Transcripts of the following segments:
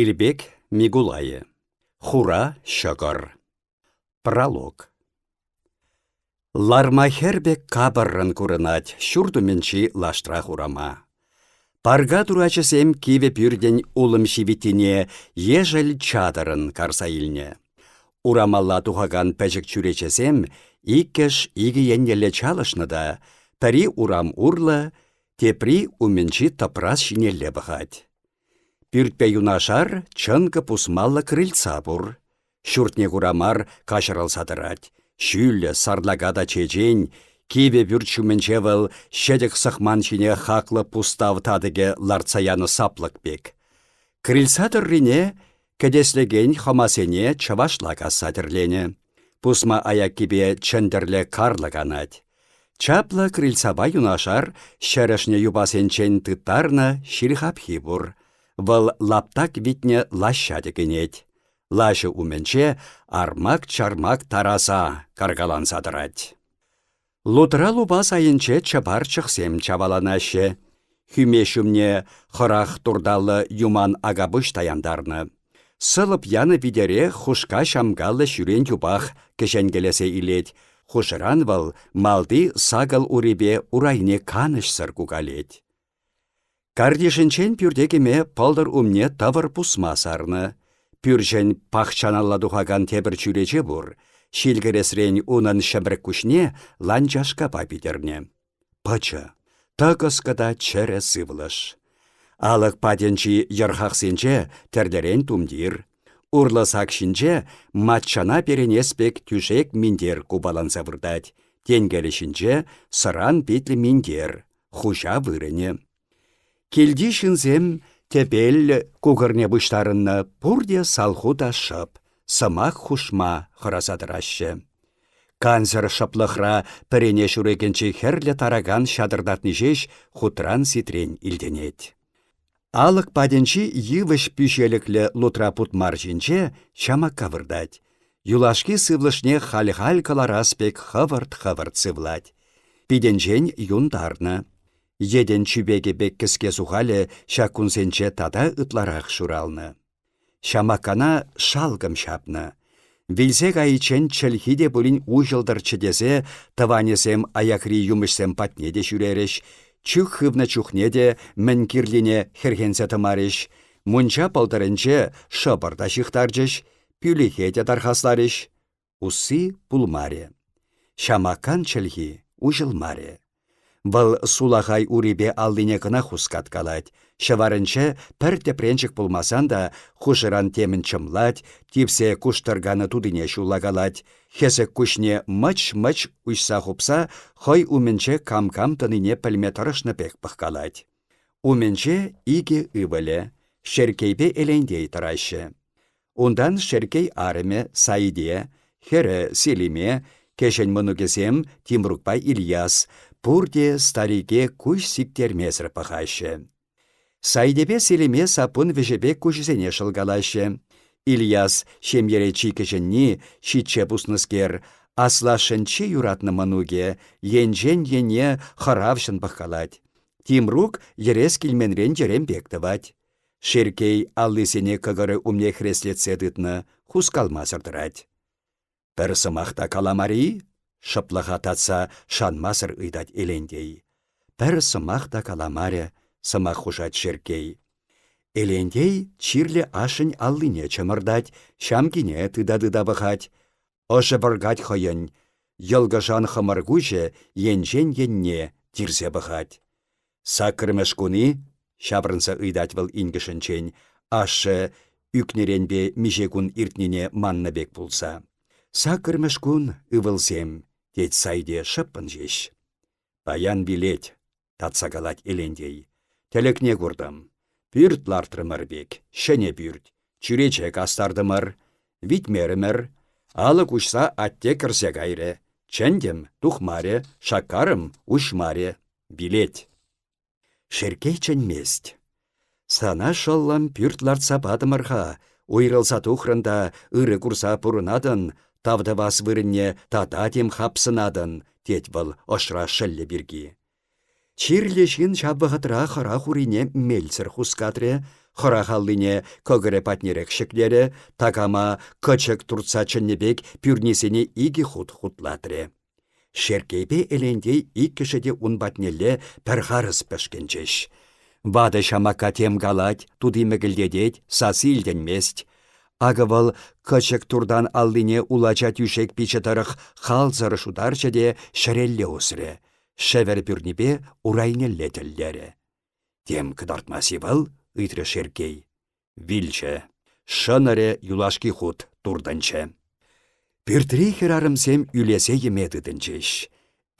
Илпек Микулайӗ. Хура ҫӑкӑр. Пролог. Ларма хӗр пек капӑррӑн курӑнать ҫурт умӗнчи лаштра хурама. Парка турачӗсем кивӗ пӳртӗн улӑм ҫивиттине ешӗл чатӑрӑн карса илнӗ. Урамалла тухакан пӗчӗк чӳречесем иккӗш икӗ еннелле чалӑшнӑ та пӗри урам урлӑ, тепри умӗнчи тӑпрас ҫинелле пӑхать. Пӳртпе юнашар чӑнкӑ пусмаллӑ крыльца пур. Ҫуртне кура мар каҫӑрӑлса тӑрать. Ҫӳллӗ, сарлака та чечен, кивӗ пӳрт ҫумӗнче вӑл ҫӗтӗк сӑхман ҫине хаклӑ пустав татӑкӗ лартса янӑ саплӑк пек. Крыльца тӑррине кӗтеслекен хӑмасене чӑвашла касса тӗрленӗ. Пусма аяккипе чӗнтӗрлӗ карлӑк анать. Чаплӑ крыльцапа юнашар ҫӗрӗшнӗ юпасенчен тыттарнӑ ҫил хапхи пур. Вӑл лаптак витнӗ лаҫҫа тӗкӗнет. Лаҫӑ умӗнче армак-чармак тараса каркаланса тӑрать. Лутра лупас айӗнче чӑпар чӑхсем чаваланаҫҫӗ. Хӳме ҫумне хӑрах турталлӑ юман акапуҫ таянтарнӑ. Сӑлӑп янӑ витере хушка ҫамкаллӑ ҫӳрен юпах кӗҫенкелесе илет. Хушӑран вӑл малти сакӑл урипе урайне канӑҫсӑр кукалет. Картишӗнчен пӳрте кӗме пӑлтӑр умне тӑвӑр пусма сарнӑ. Пӳрчӗн пахчаналла тухакан тепӗр чӳрече пур. Ҫил кӗресрен унӑн ҫӗмрӗк куҫне ланчашкапа питӗрнӗ. Пӑчӑ, тӑкӑскӑ та чӗрӗ сывлӑш. Алӑк патӗнчи йӑрхахсенче тӗрлӗрен тумтир. Урлӑ сак ҫинче маччана перӗнес пек тӳшек-минтер купаланса выртать. Тенкелӗ ҫинче сӑран питлӗ минтер, хуҫа вырӑнӗ. Килти ҫынсем тӗпел кукӑрне пуҫтарӑннӑ пурте салху та шӑп, сӑмах хушма хӑраса тӑраҫҫӗ. Кансӗр шӑплӑхра пӗрене ҫурекӗнчи хӗрлӗ таракан ҫатӑртатни ҫеҫ хутран-ситрен илтӗнет. Алӑк патӗнчи йывӑҫ пӳҫелӗклӗ лутра путмар ҫинче ҫамакка выртать. Юлашки сывлӑшне халь-халь кӑларас пек хӑвӑрт-хӑвӑрт сывлать. Питӗнчен юн тарнӑ. Йӗтӗн чӳпекӗ пек кӗске сухалӗ ҫак кунсенче тата ытларах шуралнӑ. Ҫамаккана шалкӑм ҫапнӑ. Вилсе кайиччен чӗлхи те пулин уҫӑлтӑрччӗ тесе тӑванӗсем аякри юмӑҫсем патне те ҫӳрерӗҫ, чӳк хывнӑ чухне те мӗн кирлине хӗрхенсе тӑмарӗҫ, мунча пӑлтӑрӗнче шӑпӑр та ҫыхтарчӗҫ, пӳлӗхе те тархасларӗҫ. Усси пулмарӗ. Ҫамаккан чӗлхи уҫӑлмарӗ. Вӑл сулахай урипе аллине кӑна хускаткалать, ҫӑварӗнче пӗр тӗпренчӗк пулмасан та хушӑран темӗн чӑмлать, типсе куштӑрканӑ тутине ҫуллакалать, хӗсӗк куҫне мӑч-мӑч уҫса хупса хӑй умӗнче кам-кам тӑнине пӗлме тӑрӑшнӑ пек пӑхкалать. Умӗнче икӗ ывӑлӗ, Шерккейпе Элентей тӑраҫҫӗ. Унтан Шерккей арӑмӗ Саиде, хӗрӗ Селиме, кӗҫӗн мӑнукӗсем Тимрукпа Ильяс пурте старике куҫ сиктермесӗр пӑхаҫҫӗ. Саидепе Селиме саппун вӗҫӗпе куҫӗсене шӑлкалаҫҫӗ. Ильяс ҫемьере чи кӗҫӗнни, ҫичче пуснӑскер, аслашшӗн чи юратнӑ мӑнукӗ, енчен енне хӑравҫӑн пӑхкалать. Тимрук йӗрес килменрен йӗрем пек тӑвать. Шерккей аллисене кӑкӑрӗ умне хреслетсе тытнӑ, хускалмасӑр тӑрать. Пӗр сӑмах та каламари? шӑплӑха татса шанмасӑр ыйтать Элентей. Пӗр сӑмах та каламарӗ, сӑмах хушать Шерккей. Элентей чирлӗ ашшӗн аллине чӑмӑртать, ҫамкине тыта-тыта пӑхать. Ӑшӗ вӑркать хӑйӗн, йӑлкӑшан хӑмӑр куҫӗ енчен енне тирсе пӑхать. Саккӑрмӗш кун-и? ҫаврӑнса ыйтать вӑл инкӗшӗнчен, ашшӗ ӳкнӗренпе миҫе кун иртнине маннӑ пек пулса. Саккӑрмӗш кун, ывӑлсем, тет Сайте шӑппӑн ҫеҫ. Паян вилет, татса калать Элентей. Тӗлӗкне куртӑм. Пӳрт лартрӑмӑр пек, ҫӗнӗ пӳрт. Чӳрече кастартӑмӑр. Витмерӗмӗр. Алӑк уҫса атте кӗрсе кайрӗ. Чӗнтӗм, тухмарӗ, шаккарӑм, уҫмарӗ. Вилет. Шерккей чӗнмест. Сана, шӑллӑм, пӳрт лартса патӑмӑр-ха. Уйрӑлса тухрӑн та ырӑ курса пурӑнатӑн, тав тӑвас вырӑнне тата тем хапсӑнатӑн, тет вӑл ӑшра шӑллӗ пирки. Чирлӗ ҫын ҫав вӑхӑтра хӑрах урине мелсӗр хускатрӗ. Хӑрах аллине кӑкӑрӗ патнерех ҫӗклерӗ, такама кӑчӑк туртса чӗннӗ пек пӳрнисене икӗ хут хутлатрӗ. Шерккейпе Элентей иккӗшӗ те ун патнелле пӗр харӑс пӗшкӗнчӗҫ. Ватӑ ҫамакка тем калать, тути мӗкӗлтетет, сасси илтӗнмест. Акӑ вӑл кӑчӑк туртан аллине улача тӳшек пичӗ тӑрӑх халсӑр шутарчӗ те ҫӗрелле усрӗ. Шӗвӗр пӳрнипе урайнелле тӗллерӗ. Тем кӑтартмасть-и вӑл? ыйтрӗ Шерккей. Вилчӗ. Шӑнӑрӗ юлашки хут туртӑнчӗ. Пӳртри хӗрарӑмсем ӳлесе йӗме тытӑнчӗҫ.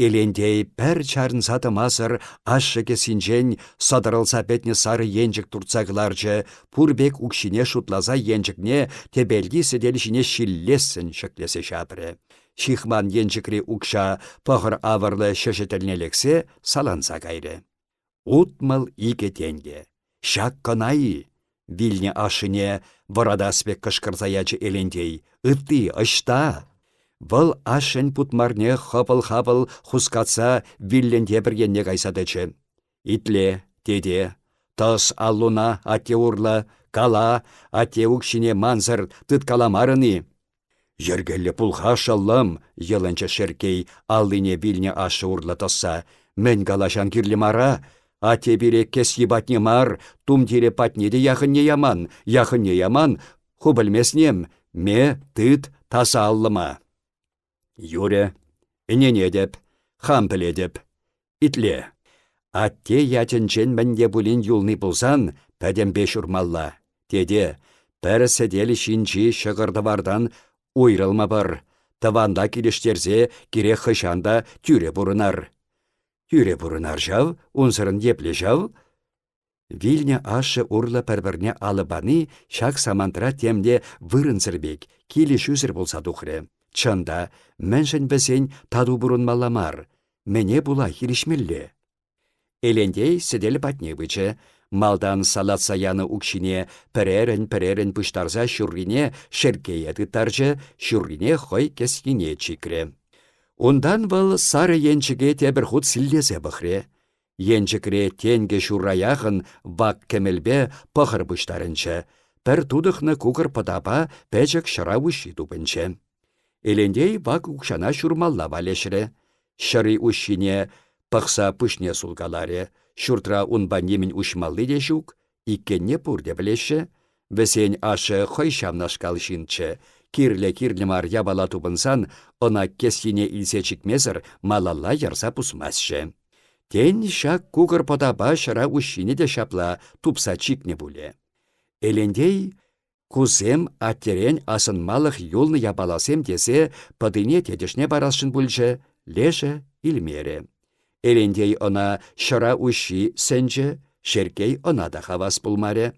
Элентей пӗр чарӑнса тӑмасӑр ашшӗ кӗсйинчен сӑтӑрӑлса пӗтнӗ сарӑ енчӗк туртса кӑларчӗ, пур пек укҫине шутласа енчӗкне тӗпелти сӗтел ҫине ҫиллессӗн ҫӗклесе ҫапрӗ. Ҫыхман енчӗкри укҫа пӑхӑр авӑрлӑ ҫӗҫӗ тӗлне лексе саланса кайрӗ. 62 тенкӗ. Ҫак кӑна-и? Вилнӗ ашшӗне вӑратас пек кӑшкӑрса ячӗ Элентей. Ытти ӑҫта? Вӑл ашшӗн путмарне хӑпӑл-хапӑл хускатса виллӗн тепӗр енне кайса тӑчӗ. Итле, тете, тӑс аллуна атте урлӑ, кала, атте укҫине мансӑр тыткаламарӑн-и? Йӗркеллӗ пулха, шӑллӑм, йӑлӑнчӗ Шерккей аллине вилнӗ ашшӗ урлӑ тӑсса. Мӗн калаҫан кирлӗ мара? Атте пире кӗсйи патне мар, тумтирӗ патне те яхӑнне яман, яхӑнне яман, ху пӗлмеснем, ме, тыт, таса аллӑма. Юрӗ, ӗненетӗп, хам пӗлетӗп. Итле. Атте ятӗнчен мӗн те пулин юлни пулсан пӗтӗмпе ҫурмалла. Тете, пӗр сӗтел ҫинчи ҫӑкӑр-тӑвартан уйрӑлмӑпӑр. Тӑванла килӗштерсе кирек хӑҫан та тӳрӗ пурӑнар. Тӳрӗ пурӑнар ҫав, унсӑрӑн епле ҫав? Вилнӗ ашшӗ урлӑ пӗр-пӗрне алӑ пани ҫак самантра темле вырӑнсӑр пек, килӗшӳсӗр пулса тухрӗ. Чӑн та, мӗншӗн вӗсен тату пурӑнмалла мар? Мӗне пула хирӗҫмелле? Элентей сӗтел патне пычӗ. Малтан салатса янӑ укҫине пӗрерӗн-пӗрерӗн пуҫтарса ҫуррине Шерккее тыттарчӗ, ҫуррине хӑй кӗсйине чикрӗ. Унтан вӑл сарӑ енчӗке тепӗр хут силлесе пӑхрӗ. Енчӗкре тенкӗ ҫурра яхӑн вак кӗмӗлпе пӑхӑр пуҫтарӑнчӗ. Пӗр тутӑхнӑ кукӑр пӑтапа пӗчӗк ҫӑра уҫҫи тупӑнчӗ. Элентей вак укҫана ҫурмалла валеҫрӗ. Ҫӑри уҫҫине пӑхса пуҫне сулкаларӗ. Ҫуртра унпа нимӗн уҫмалли те ҫук, иккенне пурте пӗлеҫҫӗ. Вӗсен ашшӗ хӑй ҫавнашкал ҫынччӗ. Кирлӗ-кирлӗ мар япала тупӑнсан ӑна кӗсйине илсе чикмесӗр малалла ярса пусмастчӗ. Тен, ҫак кукӑр пӑтапа ҫӑра уҫҫине те ҫапла тупса чикнӗ пулӗ. Элентей кусем аттерен асӑнмалӑх юлнӑ япаласем тесе пӑтине тетӗшне парасшӑн пулчӗ, лешӗ илмерӗ. Элентей ӑна ҫӑра уҫҫи сӗнчӗ, Шерккей ӑна та хавас пулмарӗ.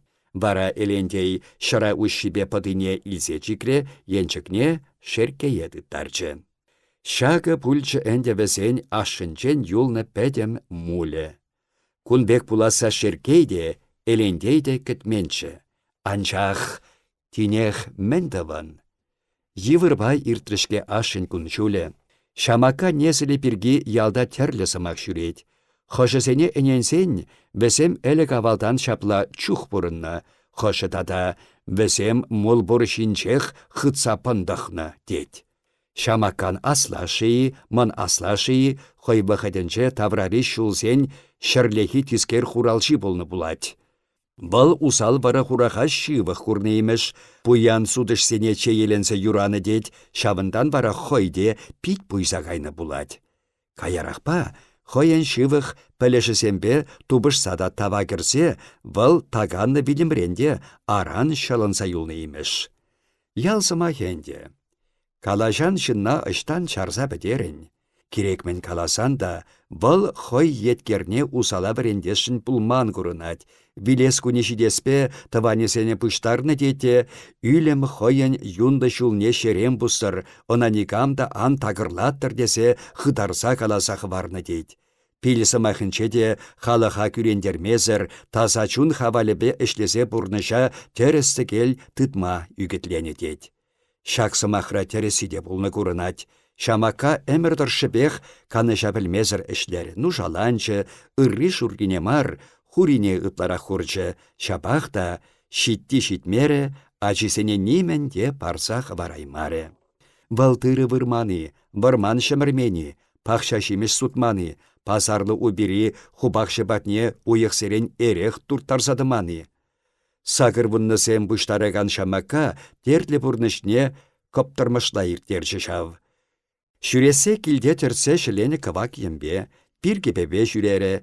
Вара Элентей ҫӑра уҫҫипе пӑтине илсе чикрӗ, енчӗкне Шерккее тыттарчӗ. Ҫакӑ пулчӗ ӗнтӗ вӗсен ашшӗнчен юлнӑ пӗтӗм мулӗ. Кун пек пуласса Шерккей те, Элентей те кӗтменччӗ. Анчах тинех мӗн тӑвӑн? Йывӑрпа иртрӗ-ҫке ашшӗн кун-ҫулӗ. Ҫамакка несӗлӗ пирки ялта тӗрлӗ сӑмах ҫӳрет. Хӑшӗсене ӗненсен, вӗсем ӗлӗк-авалтан ҫапла чух пурӑннӑ, хӑшӗ тата вӗсем мул пур ҫинчех хытса пӑнтӑхнӑ, тет. Ҫамаккан аслашшӗ-и, мӑн аслашшӗ-и хӑй вӑхӑтӗнче таврари ҫулсен ҫӗрлехи тискер хуралҫи пулнӑ пулать. Вӑл усал вӑрӑ-хураха ҫывӑх курнӑ имӗш, пуян сутӑҫсене чееленсе юранӑ тет, ҫавӑнтан вара хӑй те пит пуйса кайнӑ пулать. Каярахпа хӑйӗн ҫывӑх пӗлӗшӗсемпе тупӑшса та тава кӗрсе вӑл таканнӑ вилӗмрен те аран ҫӑлӑнса юлнӑ имӗш. Ял сӑмахӗ ӗнтӗ. Калаҫан ҫынна ӑҫтан чарса пӗтерӗн? Кирек мӗн каласан та, вӑл хӑй еткерне усала вӗрентесшӗн пулман курӑнать. Вилес кунӗ ҫитеспе тӑванӗсене пуҫтарнӑ тет те ӳлӗм хӑйӗн юнлӑ ҫулне ҫерем пустӑр, ӑна никам та ан такӑрлаттӑр тесе хытарса каласа хӑварнӑ тет. Пил сӑмахӗнче те халӑха кӳрентермесӗр таса чун хавалӗпе ӗҫлесе пурнӑҫа тӗрӗс-тӗкел тытма ӳкӗтленӗ тет. Ҫак сӑмахра тӗрӗсси те пулнӑ курӑнать. Ҫамакка ӗмӗр тӑршшӗпех канӑҫа пӗлмесӗр ӗҫлерӗ, нушаланчӗ, ырри-шуррине мар, хурине ытларах хурчӗ, ҫапах та ҫитти ҫитмерӗ, ачисене нимӗн те парса хӑвараймарӗ. Вӑл тырӑ вырман-и, вӑрман ҫӗмӗрмен-и, пахча ҫимӗҫ сутман-и, пасарлӑ упири хупахҫӑ патне уйӑхсерен эрех турттарса тӑман-и? Сакӑрвуннӑсем пуҫтаракан ҫамакка тертлӗ пурнӑҫне кӑптӑрмӑшла ирттерчӗ ҫав. Ҫӳрессе килте тӗртсе ҫӗленӗ кӑвак йӗмпе, пир кӗпепе ҫӳрерӗ,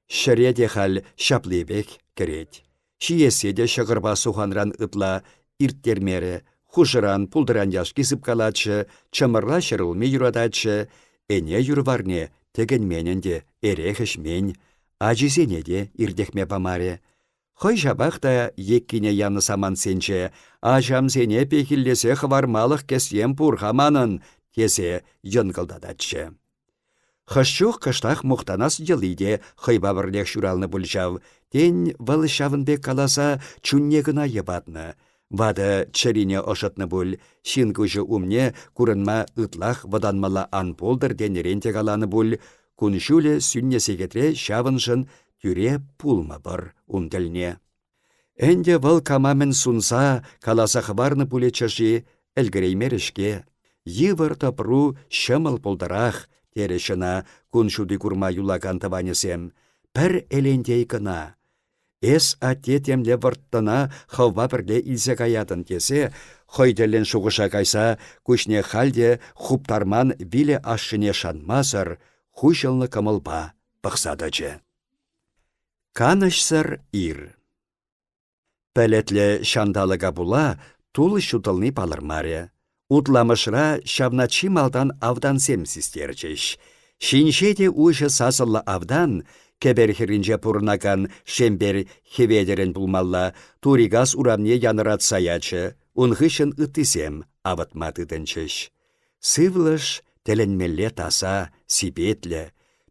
ҫӗре те халь ҫаплипех кӗрет. Ҫиессе те ҫӑкӑрпа суханран ытла ирттермерӗ, хушӑран пултӑран яшки сыпкалатчӗ, чӑмӑрла ҫӗрулми юрататчӗ, ӗне юр-варне тӗкӗнмен ӗнтӗ, эрех ӗҫмен. Ачисене те иртӗхме памарӗ. Хӑй ҫапах та еккине янӑ самантсенче «Ачамсене пехиллесе хӑвармалӑх кӗсьем пур-ха манӑн» тесе йӑнкӑлтататчӗ. Хӑш чух кӑштах мухтанас йӑли те хӑйпа пӗрлех ҫуралнӑ пуль ҫав. Тен, вӑл ҫавӑн пек каласа чунне кӑна йӑпатнӑ. Ватӑ чӗрине ӑшӑтнӑ пуль, ҫын куҫӗ умне курӑнма ытлах вӑтанмалла ан пултӑр тенӗрен те каланӑ пуль, кун-ҫулӗ сӳннӗ сехетре ҫавӑншӑн тӳре пулмӑпӑр ун тӗлне. Ӗнтӗ вӑл кама-мӗн сунса, каласа хӑварнӑ пулӗччӗ-ши, ӗлкӗреймерӗ-ҫке. Йывӑр тӑпру ҫӑмӑл пултӑрах, терӗҫ ӑна кун ҫути курма юлакан тӑванӗсем. Пӗр Элентей кӑна. Эс, атте, темле вӑрттӑна хӑвпа пӗрле илсе каятӑн тесе, хӑй тӗллӗн шухӑша кайса куҫне халь те хуптарман вилӗ ашшӗне шанмасӑр, хуҫӑлнӑ кӑмӑлпа пӑхса тӑчӗ. Канӑҫсӑр ир. Пӗлӗтлӗ ҫанталӑка пула тул ҫутӑлни палӑрмарӗ. Утламӑшра ҫавна чи малтан автансем систерчӗҫ. Ҫинҫе те уҫӑ сасӑллӑ автан кӗпер хӗрринче пурӑнакан Шемпер Хӗветӗрӗн пулмалла Турикас урамне янӑратса ячӗ, ун хыҫҫӑн ыттисем авӑтма тытӑнчӗҫ. Сывлӑш тӗлӗнмелле таса, сипетлӗ.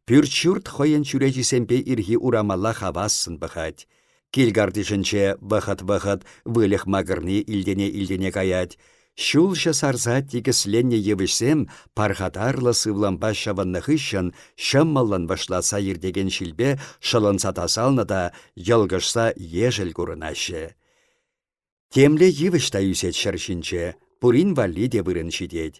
Пӳрт-ҫурт хӑйӗн чӳречисемпе ирхи урамалла хавассӑн пӑхать. Кил картишӗнче вӑхӑт-вӑхӑт выльӑх макӑрни илтӗне-илтӗне каять. Ҫулҫӑ сарса тикӗсленнӗ йывӑҫсем пархатарлӑ сывлӑмпа ҫӑвӑннӑ хыҫҫӑн ҫӑмӑллӑн вӑшлатса иртекен ҫилпе шӑлӑнса тасалнӑ та йӑлкӑшса ешӗл курӑнаҫҫӗ. Темле йывӑҫ та ӳсет ҫӗр ҫинче, пурин валли те вырӑн ҫитет.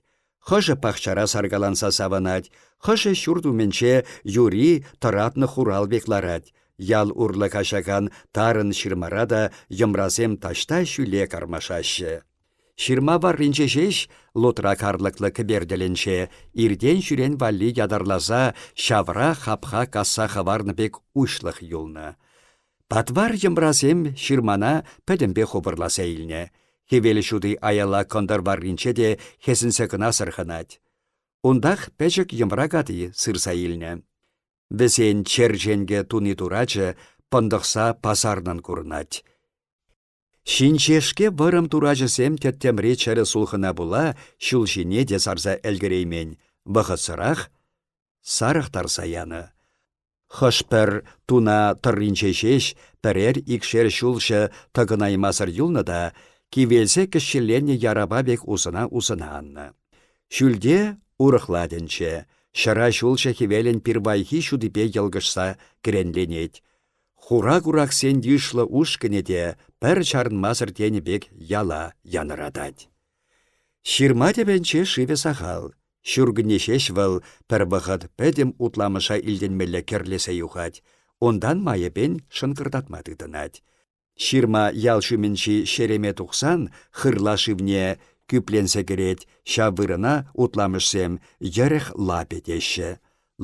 Хӑшӗ пахчара саркаланса савӑнать, хӑшӗ ҫурт умӗнче юри тӑратнӑ хурал пек ларать. Ял урлӑ каҫакан тарӑн ҫырмара та йӑмрасем таҫта ҫӳле кармашаҫҫӗ. Ҫырма варринче ҫеҫ лутра карлӑклӑ кӗпер тӗлӗнче иртен-ҫӳрен валли ятарласа ҫавра хапха касса хӑварнӑ пек уҫлӑх юлнӑ. Патвар йӑмрасем ҫырмана пӗтӗмпе хупӑрласа илнӗ. Хӗвел ҫути аяла кӑнтӑр варринче те хӗсӗнсе кӑна сӑрхӑнать. Унтах пӗчӗк йӑмра кати сырса илнӗ. Вӗсен черченкӗ туни-турачӗ пӑнтӑхса пасарнӑн курӑнать. Ҫинҫешке вӑрӑм турачӗсем тӗттӗмри чӗрӗ сулхӑна пула ҫул ҫине те сарса ӗлкӗреймен, вӑхӑтсӑрах сарӑхтарса янӑ. Хӑш-пӗр туна тӑрринче ҫеҫ пӗрер-икшер ҫулҫӑ тӑкӑнаймасӑр юлнӑ та кивелсе кӗҫҫеленнӗ ярапа пек усӑна-усӑна аннӑ. Ҫӳлте урӑхла тӗнче, ҫӑра ҫулҫӑ хӗвелӗн пирвайхи ҫутипе йӑлкӑшса кӗренленет. Хура кураксен йышлӑ ушкӑнӗ те пӗр чарӑнмасӑр тенӗ пек яла янӑратать. Ҫырма тӗпӗнче шывӗ сахал. Ҫуркунне ҫеҫ вӑл пӗр вӑхӑт пӗтӗм утламӑша илтӗнмелле кӗрлесе юхать. Унтан майӗпен шӑнкӑртатма тытӑнать. Ҫырма ял ҫумӗнчи ҫереме тухсан хырла шывне кӳпленсе кӗрет, ҫав вырӑна утламӑшсем йӗрӗх лапӗ теҫҫӗ.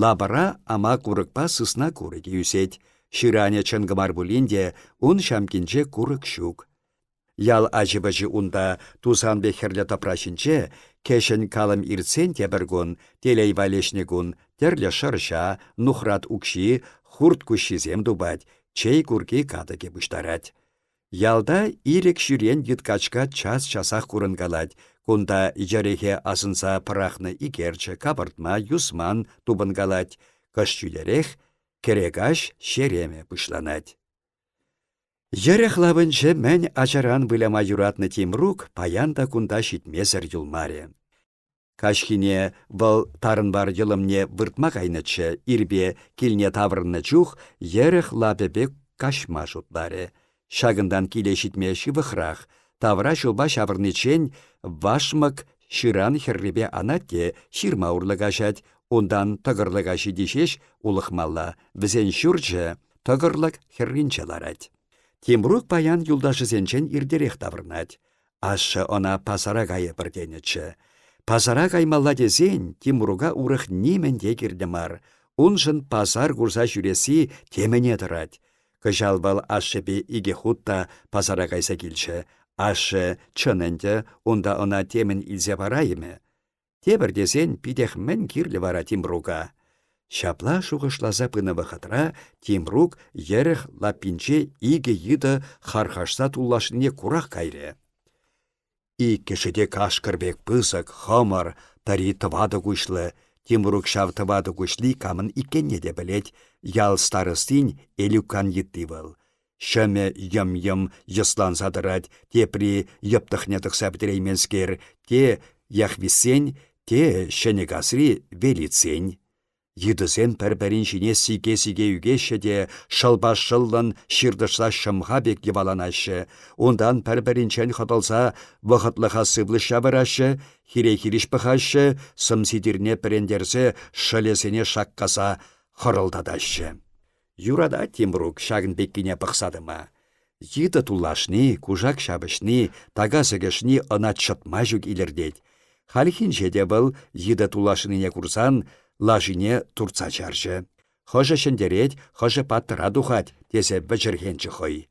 Лапӑра ама курӑкпа сысна курӑкӗ ӳсет. Ҫыранӗ чӑнкӑ мар пулин те ун ҫамкинче курӑк ҫук. Ял ачи-пӑчи унта тусан пек хӗрлӗ тӑпра ҫинче, кӗҫӗн калӑм иртсен тепӗр кун, телей валеҫнӗ кун, тӗрлӗ шӑрҫа, нухрат укҫи, хурт куҫҫисем тупать, чей курки катӑкӗ пуҫтарать. Ялта ирӗк ҫӳрен йыт-качка час-часах курӑнкалать, кунта йӗрӗхе асӑнса пӑрахнӑ икерчӗ, капӑртма, юсман тупӑнкалать, кӑшт ҫӳлерех кӗрекаҫ ҫеремӗ пуҫланать. Йӗрӗх лавӗнче мӗн ачаран выляма юратнӑ Тимрук паян та кунта ҫитмесӗр юлмарӗ. Каҫхине вӑл Тарӑнвар йӑлӑмне выртма кайнӑччӗ, ирпе килне таврӑннӑ чух йӗрӗх лапӗпе каҫма шутларӗ. Ҫакӑнтан киле ҫитме ҫывӑхрах, тавра ҫулпа ҫаврӑниччен вашмӑк ҫыран хӗррипе анать те ҫырма урлӑ каҫать, унтан тӑкӑрлӑка ҫити ҫеҫ улӑхмалла, вӗсен ҫурчӗ тӑкӑрлӑк хӗрринче ларать. Тимрук паян юлташӗсенчен иртерех таврӑнать. Ашшӗ ӑна пасара кайӑпӑр тенӗччӗ. Пасара каймалла тесен Тимрука урӑх нимӗн те кирлӗ мар. Уншӑн пасар курса ҫӳресси темӗне тӑрать. Кӑҫал вӑл ашшӗпе икӗ хут та пасара кайса килчӗ. Ашшӗ, чӑн ӗнтӗ, унта ӑна темӗн илсе параймӗ. Тепӗр тесен питех мӗн кирлӗ вара Тимрука? Ҫапла шухӑшласа пынӑ вӑхӑтра Тимрук йӗрӗх лаппинче икӗ йытӑ хархашса туллашнине курах кайрӗ. Иккӗшӗ те кашкӑр пек пысӑк, хӑмӑр, пӗри тӑватӑ куҫлӑ. Тимрук ҫав тӑватӑ куҫли камӑн иккенне те пӗлет, ял старостин Элюккан йытти вӑл. Ҫӑмӗ йӑм-йӑм йӑсланса тӑрать, тепри йӑптӑхне тӑкса пӗтерейменскер, те Яхвиссен, те Ҫӗнӗкасри Велицен. Йытӑсем пӗр-пӗрин ҫине сике-сике ӳкеҫҫӗ те шӑлпа шӑллӑн ҫыртӑшса ҫӑмха пек йӑваланаҫҫӗ, унтан пӗр-пӗринчен хӑтӑлса вӑхӑтлӑха сывлӑш ҫавӑраҫҫӗ, хире-хирӗҫ пӑхаҫҫӗ, сӑмси-тирне пӗрентерсе шӑлӗсене шаккаса хӑрӑлтатаҫҫӗ. Юратать Тимрук ҫакӑн пеккине пӑхса тӑма. Йытӑ тулашни, кушак ҫапӑҫни, така сӗкӗшни ӑна чӑтма ҫук илӗртет. Хальхинче те вӑл йытӑ тулашнине курсан лашине туртса чарчӗ. Хӑшӗ ҫӗнтерет, хӑшӗ паттӑра тухать, тесе вӗчӗрхенчӗ хӑй.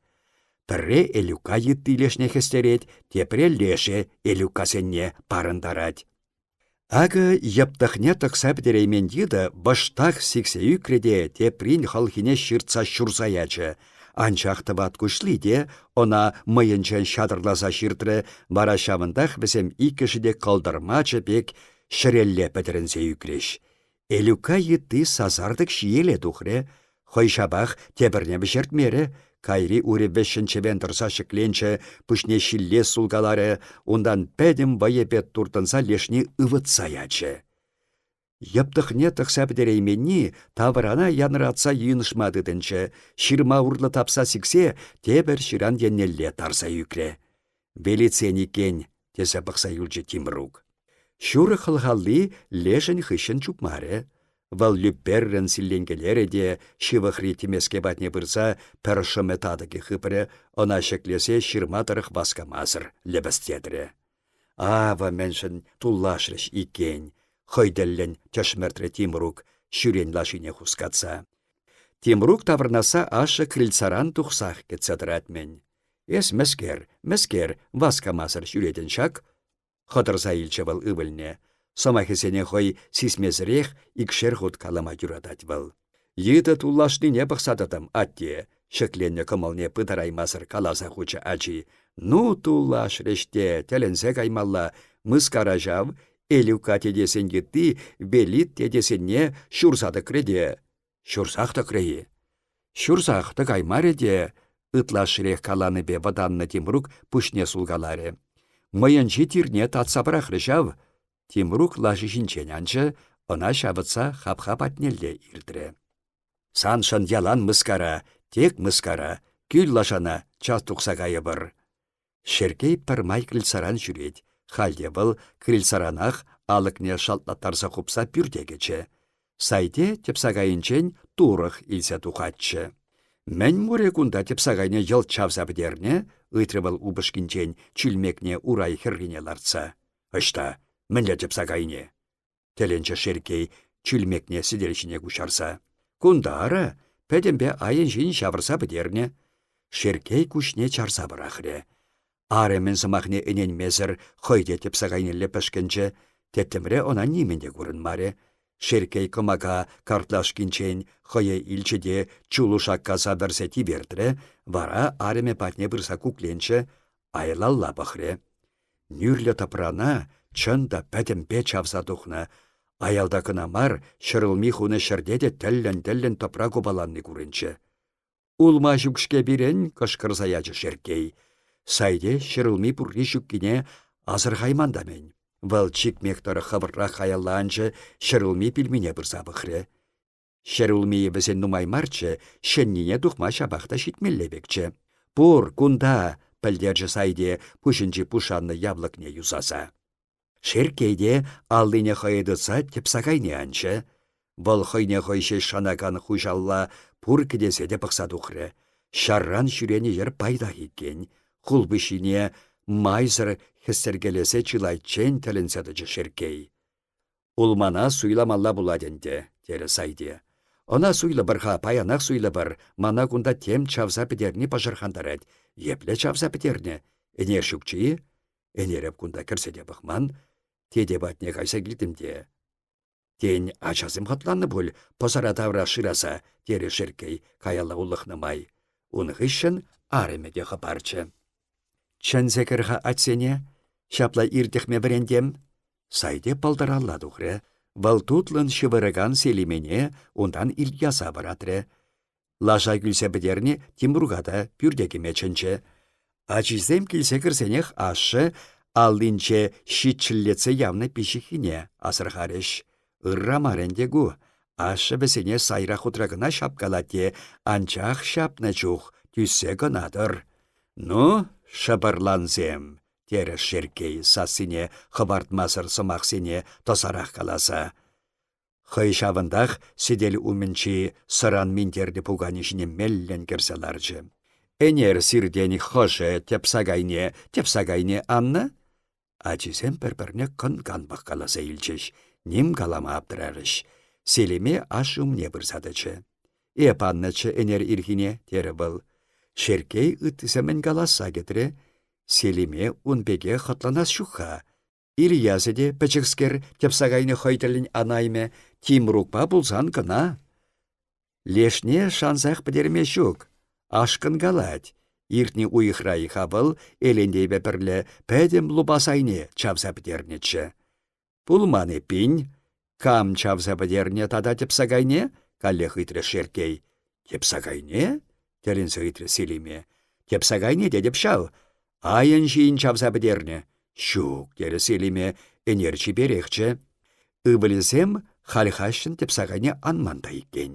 Пӗрре Элюкка йытти лешне хӗстерет, тепре лешӗ Элюккасенне парӑнтарать. Акӑ йӑптӑхне тӑкса пӗтереймен йытӑ вӑштах сиксе ӳкрӗ те теприн хӑлхине ҫыртса ҫурса ячӗ. Анчах тӑват куҫли те ӑна мӑйӗнчен ҫатӑрласа ҫыртрӗ, вара ҫавӑнтах вӗсем иккӗшӗ те кӑлтӑрмачӑ пек ҫӗрелле пӗтӗрӗнсе ӳкрӗҫ. Элюкка йытти сасартӑк ҫиеле тухрӗ. Хӑй ҫапах тепӗрне вӗҫертмерӗ. Кайри ури вӗҫҫӗн чӗвен тӑрса ҫӗкленчӗ, пуҫне ҫилле сулкаларӗ, унтан пӗтӗм вӑйӗпе туртӑнса лешне ывӑтса ячӗ. Йӑптӑхне тӑкса пӗтерейменни таврана янратса йынӑшма тытӑнчӗ, ҫырма урлӑ тапса сиксе тепӗр ҫыран еннелле тарса ӳкрӗ. «Велицен иккен», тесе пӑхса юлчӗ Тимрук. Шурӑ хӑлхалли лешӗн хыҫҫӑн чупмарӗ. Вӑл лӳпперрӗн силленкелерӗ те ҫывӑхри тӗмеске патне пырса пӗр шӑмӗ татӑкӗ хыпрӗ, ӑна ҫӗклесе ҫырма тӑрӑх васкамасӑр лӗпӗстетрӗ. Авӑ мӗншӗн туллашрӗҫ иккен, хӑй тӗллӗн тӗшмӗртрӗ Тимрук ҫӳрен лашине хускатса. Тимрук таврӑнасса ашшӗ крыльцаран тухсах кӗтсе тӑрать-мӗн. Эс мӗскер, мӗскер васкамасӑр ҫӳретӗн ҫак? Хӑтӑрса илчӗ вӑл ывӑлне. Сӑмахӗсене хӑй сисмесӗрех икшер хут калама юратать вӑл. Йытӑ туллашнине пӑхса тӑтӑм, атте, ҫӗкленнӗ кӑмӑлне пытараймасӑр каласа хучӗ ачи. Ну, туллашрӗҫ те, тӗлӗнсе каймалла. Мыскара ҫав, Элюка тетесен йытти Велит тетесенне ҫурса тӑкрӗ те. Ҫурсах тӑкрӗ-и? Ҫурсах тӑкаймарӗ те, ытлашширех каланипе вӑтаннӑ Тимрук пуҫне сулкаларӗ. Мӑйӗнчи тирне татса пӑрахрӗ ҫав. Тимрук лаши ҫинчен анчӗ, ӑна ҫавӑтса хапха патнелле иртрӗ. Саншӑн ялан мыскара, тек мыскара, кӳл лашана час тухса кайӑпӑр. Шерккей пӗрмай крыльцаран ҫӳрет. Халь те вӑл крыльцаранах алӑкне шалтлаттарса хупса пӳрте кӗчӗ. Сайте тӗпсакайӗнчен турӑх илсе тухатчӗ. «Мӗн мурӗ кунта тӗпсакайне йӑлт чавса пӗтернӗ?» — ыйтрӗ вӑл упӑшкинчен чӳлмекне урай хӗррине лартса. «Ӑҫта? Мӗнле тӗпсакайне?» тӗлӗнчӗ Шерккей чӳлмекне сӗтел ҫине куҫарса. Кунта ара, пӗтӗмпе айӑн-ҫийӗн ҫавӑрса пӗтернӗ. Шерккей куҫне чарса пӑрахрӗ. Арӑмӗн сӑмахне ӗненмесӗр хӑй те тӗпсакайнелле пӗшкӗнчӗ. Тӗттӗмре ӑна нимӗн те курӑнмарӗ. Шерккей кӑмака картлашкинчен хӑйӗ илчӗ те чулу шаккаса вӗрсе тивертрӗ, вара арӑмӗ патне пырса кукленчӗ, аялалла пӑхрӗ. Нӳрлӗ тӑпрана, чӑн та, пӗтӗмпе чавса тухнӑ. Аялта кӑна мар, ҫӗрулми хунӑ ҫӗрте те тӗллӗн-тӗллӗн тӑпра купаланни курӑнчӗ. «Улма ҫук-ҫке пирӗн!» — кӑшкӑрса ячӗ Шерккей. Сайте ҫӗрулми пурри-ҫуккине асӑрхайман та-мӗн. Вӑл чикмек тӑрӑх хӑвӑртрах каялла анчӗ, ҫӗрулми пӳлмине пырса пӑхрӗ. Ҫӗрулмийӗ вӗсен нумай марччӗ, ҫӗннине тухма ҫапах та ҫитмелле пекчӗ. «Пур, кунта!» — пӗлтерчӗ Сайте пуҫӗнчи пушаннӑ явлӑкне юсаса. Шерккей те аллине хӑйӑ тытса тӗпсакайне анчӗ. Вӑл хӑйне хӑй ҫеҫ шанакан хуҫалла пур кӗтесе те пӑхса тухрӗ. Ҫарран ҫӳренӗ йӗр пайтах иккен. Хулпуҫҫине майсӑр хӗстеркелесе чылайччен тӗлӗнсе тӑчӗ Шерккей. «Улмана суйламалла пулать ӗнтӗ», терӗ Сайте. «Ӑна суйлӑпӑр-ха, паянах суйлӑпӑр. Мана кунта тем чавса пӗтерни пӑшӑрхантарать. Епле чавса пӗтернӗ? Ӗнер ҫукчӗ-и? Ӗнер эп кунта кӗрсе те пӑхман. Тете патне кайса килтӗм те. Тен, ачасем хӑтланнӑ пуль пӑсара тавра шыраса, терӗ Шерккей каялла улӑхнӑ май. Ун хыҫҫӑн арӑмӗ те хӑпарчӗ. Чӗнсе кӗр-ха атьсене, ҫапла иртӗхме вӗрентем. Сайте пӑлтӑралла тухрӗ. Вӑл тутлӑн ҫывӑракан Селимене унтан Ильяса вӑратрӗ. Лаша кӳлсе пӗтернӗ Тимрука та пӳрте кӗме чӗнчӗ. Ачисем килсе кӗрсенех ашшӗ аллинче ҫиччӗллетсе явнӑ пиҫиххине асӑрхарӗҫ. Ырра мар ӗнтӗ ку. Ашшӗ вӗсене сайра хутра кӑна ҫапкалать те, анчах ҫапнӑ чух тӳссе кӑна тӑр. Ну, шӑпӑрлансем, терӗ Шерккей сассине хӑпартмасӑр сӑмахсене тӑсарах каласа. Хӑй ҫавӑнтах сӗтел умӗнчи сӑран минтерлӗ пуканӗ ҫине меллӗн кӗрсе ларчӗ. Ӗнер сиртен хӑшӗ тӗпсакайне тӗпсакайне аннӑ? Ачисем пӗр-пӗрне кӑн-кан пӑхкаласа илчӗҫ, ним калама аптрарӗҫ. Селиме ашшӗ умне пырса тӑчӗ. «Эп аннӑччӗ ӗнер ирхине», терӗ вӑл. Шерккей ыттисем мӗн каласса кӗтрӗ. Селиме ун пекех хӑтланас ҫук-ха. Ильясӗ те пӗчӗкскер тӗпсакайне хӑй тӗллӗн анаймӗ, Тимрукпа пулсан кӑна. Лешне шансах пӗтерме ҫук. Ашкӑнкалать. Иртнӗ уйӑхра-и-ха вӑл Элентейпе пӗрле пӗтӗм лупасайне чавса пӗтернӗччӗ. Пулман эппин. Кам чавса пӗтернӗ тата тӗпсакайне? каллех ыйтрӗ Шерккей. Тӗпсакайне? тӗлӗнсе ыйтрӗ Селиме. Тӗпсакайне тетӗп ҫав. Айӑн-ҫийӗн чавса пӗтернӗ. Ҫук, терӗ Селиме, ӗнер чиперехчӗ. Ывӑлӗсем хальхаҫҫӑн тӗпсакайне анман та иккен.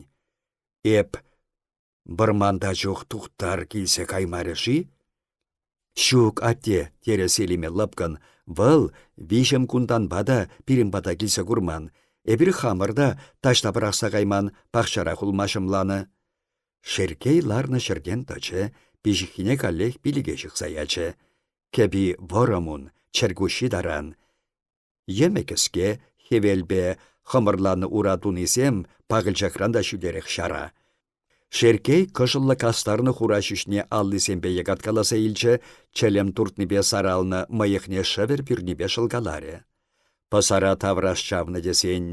Эп вӑрманта чух тухтар килсе каймарӗ-ши? Ҫук, атте, терӗ Селиме лӑпкӑн, вӑл виҫӗм кунтанпа та пирӗн пата килсе курман. Эпир хамӑр та таҫта пӑрахса кайман, пахчара хулма ҫӑмланӑ. Шерккей ларнӑ ҫӗртен тӑчӗ, пиҫиххине каллех пилӗке ҫыхса ячӗ. Кӗпи вӑрӑм ун, чӗркуҫҫи таран. Йӗмӗ кӗске, хӗвелпе хӑмӑрланнӑ ура тунисем пакӑлчакран та ҫӳлерех ҫара. Шерккей кӑшӑллӑ кастарнӑ хура ҫӳҫне аллисемпе йӑкаткаласа илчӗ, чӗлӗм туртнипе саралнӑ мӑйӑхне шӗвӗр пӳрнипе шӑлкаларӗ. Пӑсара тавраш чавнӑ тесен,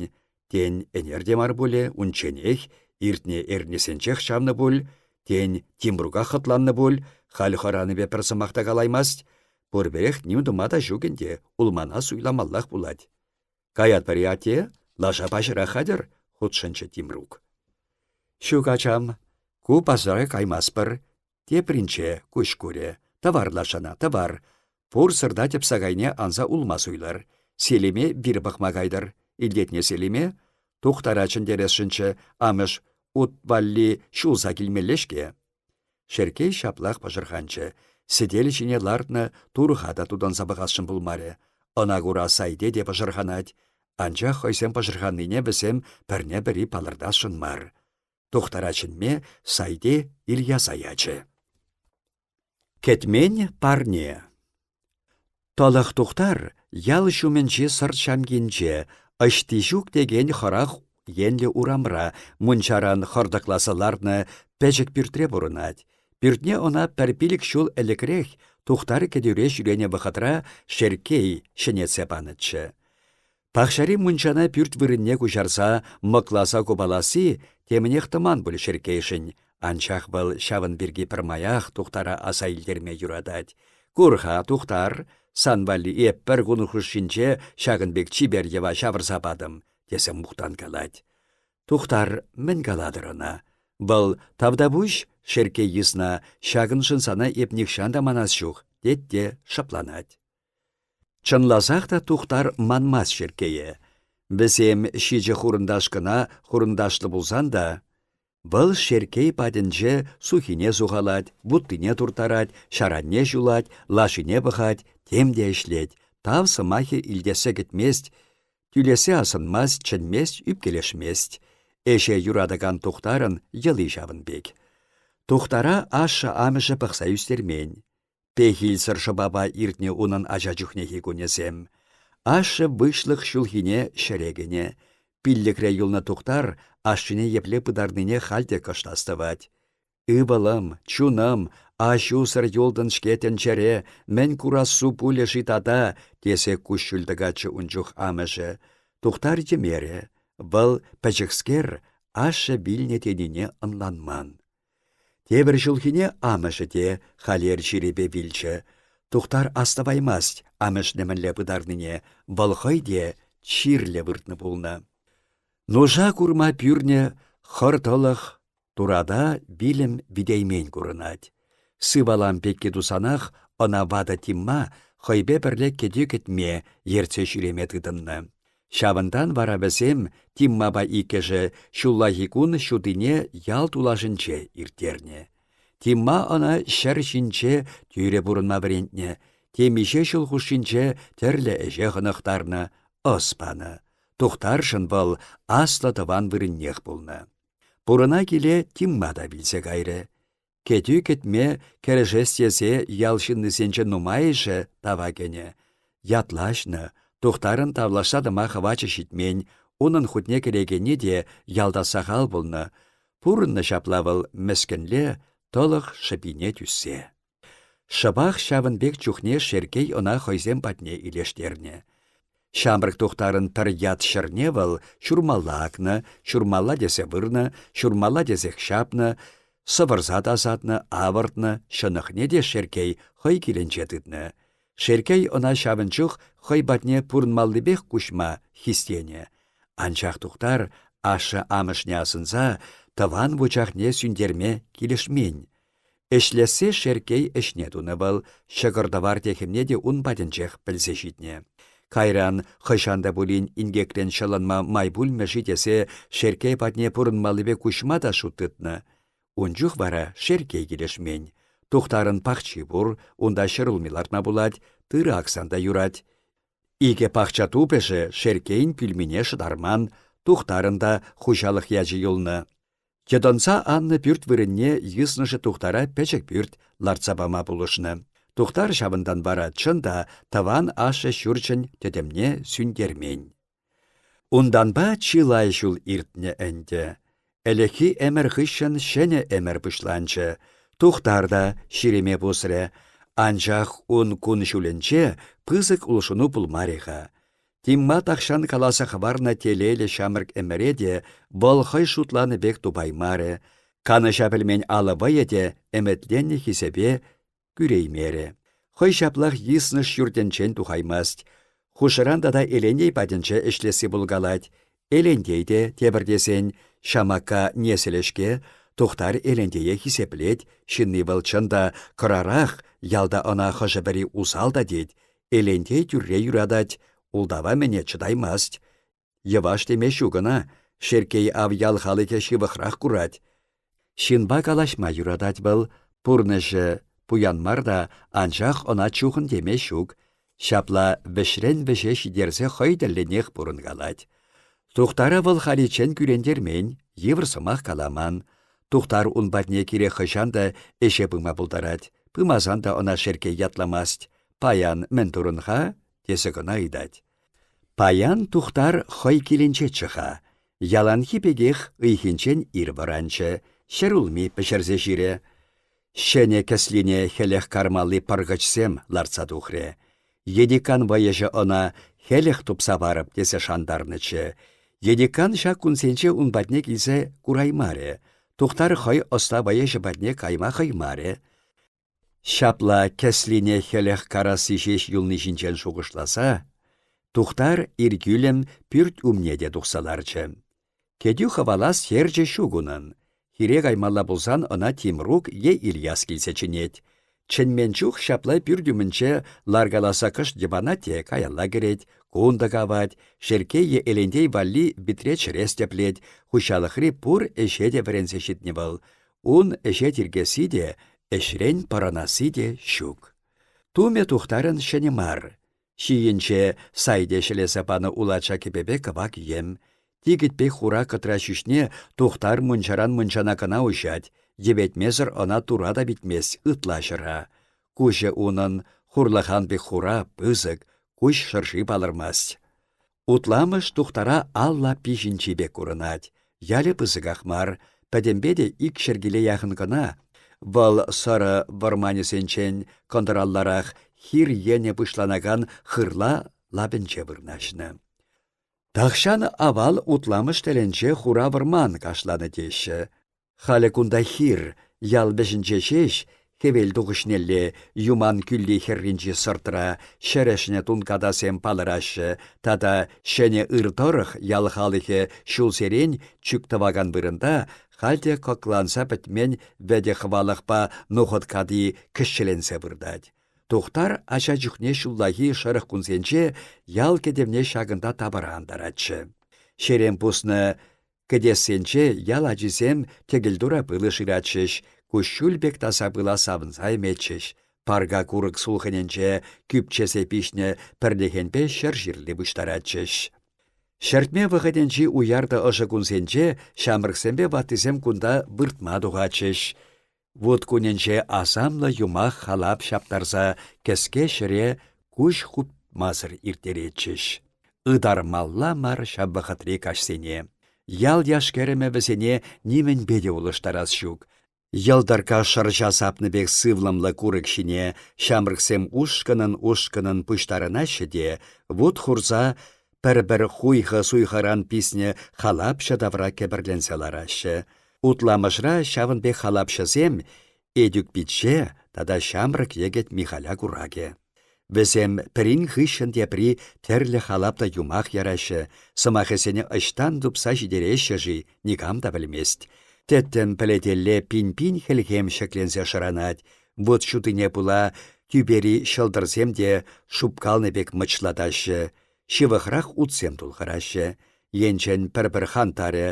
Тен, ӗнер те мар пулӗ, унчченех, иртнӗ эрнесенчех чавнӑ пуль, тен, Тимрука хӑтланнӑ пуль, халь хӑранипе пӗр сӑмах та калаймасть. Пурпӗрех ним тума та ҫук ӗнтӗ, улмана суйламаллах пулать. Каятпӑр-и, атте, лаша паҫӑрах хатӗр, хутшӑнчӗ Тимрук. Ҫук, ачам, ку пасара каймастпӑр. Тепринче куҫ курӗ. Тӑвар лашана, тӑвар. Пур сӑрта тӗпсакайне анса улма суйлар. Селиме вир пӑхма кайтӑр. Илтетне Селиме? Тухтара чӗнтересшӗнччӗ, амӑш ут валли ҫулса килмелле-ҫке. Шерккей ҫаплах пӑшӑрханчӗ. Сӗтел ҫине лартнӑ турӑха та тутанса пӑхасшӑн пулмарӗ. Ӑна кура Сайте те пӑшӑрханать. Анчах хӑйсем пӑшӑрханнине вӗсем пӗрне-пӗри палӑртасшӑн мар. Тухтара чӗнме Сайте Ильяса ячӗ. Кӗтмен парне Тӑлӑх Тухтар ял ҫумӗнчи сӑрт ҫамкинче, ӑҫтиҫук текен хӑрах енлӗ урамра мунчаран хӑртӑкласа лартнӑ пӗчӗк пӳртре пурӑнать. Пӳртне ӑна пӗр пилӗк ҫул ӗлӗкрех Тухтар кӗтӳре ҫӳренӗ вӑхӑтра Шерккей ҫӗнетсе панӑччӗ. Пахчари мунчана пӳрт вырӑнне куҫарса мӑкласа купаласси темӗнех тӑман пуль Шерккейшӗн, анчах вӑл ҫавӑн пирки пӗрмаях Тухтара аса илтерме юратать. Кур-ха, Тухтар, сан валли эп пӗр кун хушшинче ҫакӑн пек чипер йӑва ҫавӑрса патӑм, тесе мухтанкалать. Тухтар мӗн калатӑр ӑна? Вӑл тавтапуҫ, Шерккей йысна, ҫакӑншӑн сана эп нихҫан та манас ҫук, тет те шӑпланать. Чӑнласах та Тухтар манмасть Шерккее. Вӗсем ҫичӗ хурӑнташ кӑна хурӑнташлӑ пулсан та, вӑл Шерккей патӗнче сухине сухалать, вуттине турттарать, ҫаранне ҫулать, лашине пӑхать, тем те ӗҫлет, тав сӑмахӗ илтессе кӗтмест, тӳлесе асӑнмасть, чӗнмест, ӳпкелешмест. Ӗҫе юратакан Тухтарӑн йӑли ҫавӑн пек. Тухтара ашшӗ-амӑшӗ пӑхса ӳстермен. Пехилсӗр шӑпапа иртнӗ унӑн ача чухнехи кунӗсем. Ашшӗ выҫлӑх ҫулхине ҫӗре кӗнӗ. Пиллӗкре юлнӑ Тухтар ашшӗне епле пытарнине халь те кӑшт астӑвать. Ывӑлӑм, чунӑм, аҫусӑр юлтӑн-ҫке тӗнчере, мӗн курассу пулӗ-ши тата, тесе куҫҫуль тӑкатчӗ ун чух амӑшӗ. Тухтар йӗмерӗ. Вӑл, пӗчӗкскер, ашшӗ вилнӗ тенине ӑнланман. Тепӗр ҫулхине амӑшӗ те халер чирӗпе вилчӗ. Тухтар астӑваймасть амӑшне мӗнле пытарнине, вӑл хӑй те чирлӗ выртнӑ пулнӑ. Нуша курма пӳрнӗ хӑр тӑлӑх турата вилӗм витеймен курӑнать. Сывалам пекки тусанах ӑна ватӑ Тимма хӑйпе пӗрле кӗтӳ кӗтме ертсе ҫӳреме тытӑннӑ. Ҫавӑнтан вара вӗсем Тиммапа иккӗшӗ ҫуллахи кун ҫутине ял тулашӗнче ирттернӗ. Тимма ӑна ҫӗр ҫинче тӳрӗ пурӑнма вӗрентнӗ, темиҫе ҫул хушшинче тӗрлӗ ӗҫе хӑнӑхтарнӑ, ӑс панӑ. Тухтаршӑн вӑл аслӑ тӑван вырӑннех пулнӑ. Пурӑна киле Тимма та вилсе кайрӗ. Кӗтӳ кӗтме кӗрӗшес тесе ял ҫыннисенчен нумайӑшӗ тава кӗнӗ. Ятлаҫнӑ, Тухтарӑн тавлашса тӑма хӑвачӗ ҫитмен, унӑн хутне кӗрекенни те ялта сахал пулнӑ. Пурӑннӑ ҫапла вӑл мӗскӗнле, тӑлӑх шӑпине тӳссе. Шӑпах ҫавӑн пек чухне Шерккей ӑна хӑйсем патне илештернӗ. Ҫамрӑк тухтарӑн пӗр ят ҫӗрне вӑл ҫурмалла акнӑ, ҫурмалла тесе вырнӑ, ҫурмалла тесех ҫапнӑ, сӑвӑрса тасатнӑ, авӑртнӑ, ҫӑнӑхне те Шерккей хӑй килӗнче тытнӑ. Шерккей ӑна ҫавӑн чух хӑй патне пурӑнмаллипех куҫма хистенӗ. Анчах Тухтар, ашшӗ-амӑшне асӑнса, тӑван вучахне сӳнтерме килӗшмен. Ӗҫлессе Шерккей ӗҫне тунӑ вӑл, ҫӑкӑр-тӑвар техӗмне те ун патӗнчех пӗлсе ҫитнӗ. Кайран хӑҫан та пулин инкекрен ҫӑлӑнма май пулмӗ-ши тесе Шерккей патне пурӑнмаллипе куҫма та шут тытнӑ. Ун чух вара Шерккей килӗшмен. Тухтарӑн пахчи пур, унта ҫӗрулми лартма пулать, тырӑ аксан та юрать. Икӗ пахча тупӑшӗ Шерккейӗн пӳлмине шӑтарман, Тухтарӑн та хуҫалӑх ячӗ юлнӑ. Йӑтӑнса аннӑ пӳрт вырӑнне йыснӑшӗ Тухтара пӗчӗк пӳрт лартса пама пулӑшнӑ. Тухтар ҫавӑнтан вара чӑн та тӑван ашшӗ ҫурчӗн тӗтӗмне сӳнтермен. Унтанпа чылай ҫул иртнӗ ӗнтӗ. Ӗлӗкхи ӗмӗр хыҫҫӑн ҫӗнӗ ӗмӗр пуҫланчӗ. Тухтар та ҫирӗме пусрӗ. Анчах ун кун-ҫулӗнче пысӑк улшӑну пулмарӗ-ха. Тимма тахҫан каласа хӑварнӑ телейлӗ ҫамрӑк ӗмӗре те вӑл хӑй шутланӑ пек тупаймарӗ, канӑҫа пӗлмен алӑ вӑйӗ те ӗмӗтленнӗ хисепе кӳреймерӗ. Хӑй ҫаплах йыснӑш ҫуртӗнчен тухаймасть. Хушӑран тата Элентей патӗнче ӗҫлесси пулкалать. Элентей те, тепӗр тесен, Ҫамакка несӗлӗ-ҫке, Тухтар Элентее хисеплет, ҫынни вӑл чӑн та кӑрарах, ялта ӑна хӑшӗ-пӗри усал та тет, Элентей тӳрре юратать, ултава-мӗне чӑтаймасть. Йӑваш теме ҫук ӑна, Шерккей ав ял халӑхӗ ҫывӑхрах курать. Ҫынпа калаҫма юратать вӑл, пурнӑҫӗ пуян мар та, анчах ӑна чухӑн теме ҫук. Ҫапла вӗҫрен вӗҫе ҫитерсе хӑй тӗллӗнех пурӑнкалать. Тухтара вӑл халиччен кӳрентермен, йывӑр сӑмах каламан. Тухтар ун патне кирек хӑҫан та ӗҫе пыма пултарать. Пымасан та ӑна Шерккей ятламасть. Паян мӗн турӑн-ха? тесе кӑна ыйтать. Паян Тухтар хӑй килӗнчеччӗ-ха. Яланхи пекех ыйхинчен ир вӑранчӗ, ҫӗрулми пӗҫерсе ҫирӗ. Ҫӗнӗ кӗслине хӗлӗх кармалли пӑркӑчсем лартса тухрӗ. Ениккан вӑйӑҫӑ ӑна хӗлӗх тупса парӑп тесе шантарнӑччӗ. Ениккан ҫак кунсенче ун патне килсе кураймарӗ. Тухтар хӑй ӑста вӑйӑҫӑ патне кайма хӑймарӗ. Ҫапла кӗслине хӗлӗх карасси ҫеҫ юлни ҫинчен шухӑшласа, Тухтар иркӳлӗм пӳрт умне те тухса ларчӗ. Кӗтӳ хӑвалас херчӗ ҫук унӑн. Хире каймалла пулсан ӑна Тимрук е Ильяс килсе чӗнет. Чӗнмен чух ҫапла пӳрт умӗнче ларкаласа кӑшт йӑпанать те каялла кӗрет. Кунтӑк авать, Шерккей е Элентей валли витре чӗрес тӗплет, хуҫалӑхри пур ӗҫе те вӗренсе ҫитнӗ вӑл. Ун ӗҫе тиркесси те, ӗҫрен пӑрӑнасси те ҫук. Тумӗ Тухтарӑн ҫӗнӗ мар. Ҫийӗнче Сайте ҫӗлесе панӑ улача кӗпепе кӑвак йӗм. Тикӗт пек хура кӑтра ҫӳҫне Тухтар мунчаран мунчана кӑна уҫать, йӗпетмесӗр ӑна тура та витмест ытла ҫӑра. Куҫӗ унӑн хурлӑхан пек хура, пысӑк, куҫ шӑрши палӑрмасть. Утламӑш Тухтара ал лаппи ҫинчи пек курӑнать. Ялӗ пысӑках мар, пӗтӗмпе те икҫӗр киле яхӑн кӑна. Вӑл сӑрӑ вӑрманӗсенчен кӑнтӑралларах хир енӗ пуҫланакан хырла лапӗнче вырнаҫнӑ. Тахҫан авал Утламӑш тӗлӗнче хура вӑрман кашланӑ теҫҫӗ. Халӗ кунта хир, ял вӗҫӗнче ҫеҫ, хӗвел тухӑҫнелле Юман кӳлли хӗрринчи сӑртра ҫӗрӗшнӗ тункатасем палӑраҫҫӗ тата ҫӗнӗ ыр тӑрӑх ял халӑхӗ ҫулсерен чӳк тӑвакан вырӑнта халь те кӑкланса пӗтмен вӗтӗ хӑвалӑхпа нухӑт кати кӗҫҫеленсе выртать. Тухтар ача чухне ҫуллахи шӑрӑх кунсенче ял кӗтӗвне ҫакӑнта тапӑра антаратчӗ. Ҫерем пуснӑ Кӗтессенче ял ачисем тӗкӗлтура пылӗ шыратчӗҫ, куҫҫуль пек таса пыла савӑнса ӗметчӗҫ. Парка курӑк сулхӑнӗнче кӳпчесе пиҫнӗ пӗрлӗхенпе ҫӗрширле пуҫтаратчӗҫ. Ҫӗртме вӑхӑтӗнчи уяр та ӑшӑ кунсенче ҫамрӑксемпе ваттисем кунта выртма тухатчӗҫ. Вут кунӗнче асамлӑ юмах-халап ҫаптарса кӗске ҫӗре куҫ хупмасӑр ирттеретчӗҫ. Ытармалла мар ҫав вӑхӑтри каҫсене. Ял яш-кӗрӗмӗ вӗсене нимӗнпе те улӑштарас ҫук. Йӑлтӑркка шӑрҫа сапнӑ пек сывлӑмлӑ курӑк ҫине ҫамрӑксем ушкӑнӑн-ушкӑнӑн пуҫтарӑнаҫҫӗ те вут хурса пӗр-пӗр хуйхӑ-суйхӑран писнӗ халапҫӑ тавра кӗпӗрленсе лараҫҫӗ. Утламӑшра ҫавӑн пек халапҫӑсем Эдюк пичче тата ҫамрӑк йӗкӗт Михаля куракӗ. Вӗсем пӗрин хыҫҫӑн тепри тӗрлӗ халап та юмах яраҫҫӗ, сӑмахӗсене ӑҫтан тупса ҫитереҫҫӗ-ши, никам та пӗлмест. Тӗттӗм пӗлӗтелле пин-пин хӗлхем ҫӗкленсе шӑранать, вут ҫутине пула тӳпери ҫӑлтӑрсем те шупкалнӑ пек мӑчлатаҫҫӗ. Ҫывӑхрах утсем тулхӑраҫҫӗ. Енчен пӗр-пӗр хантарӗ,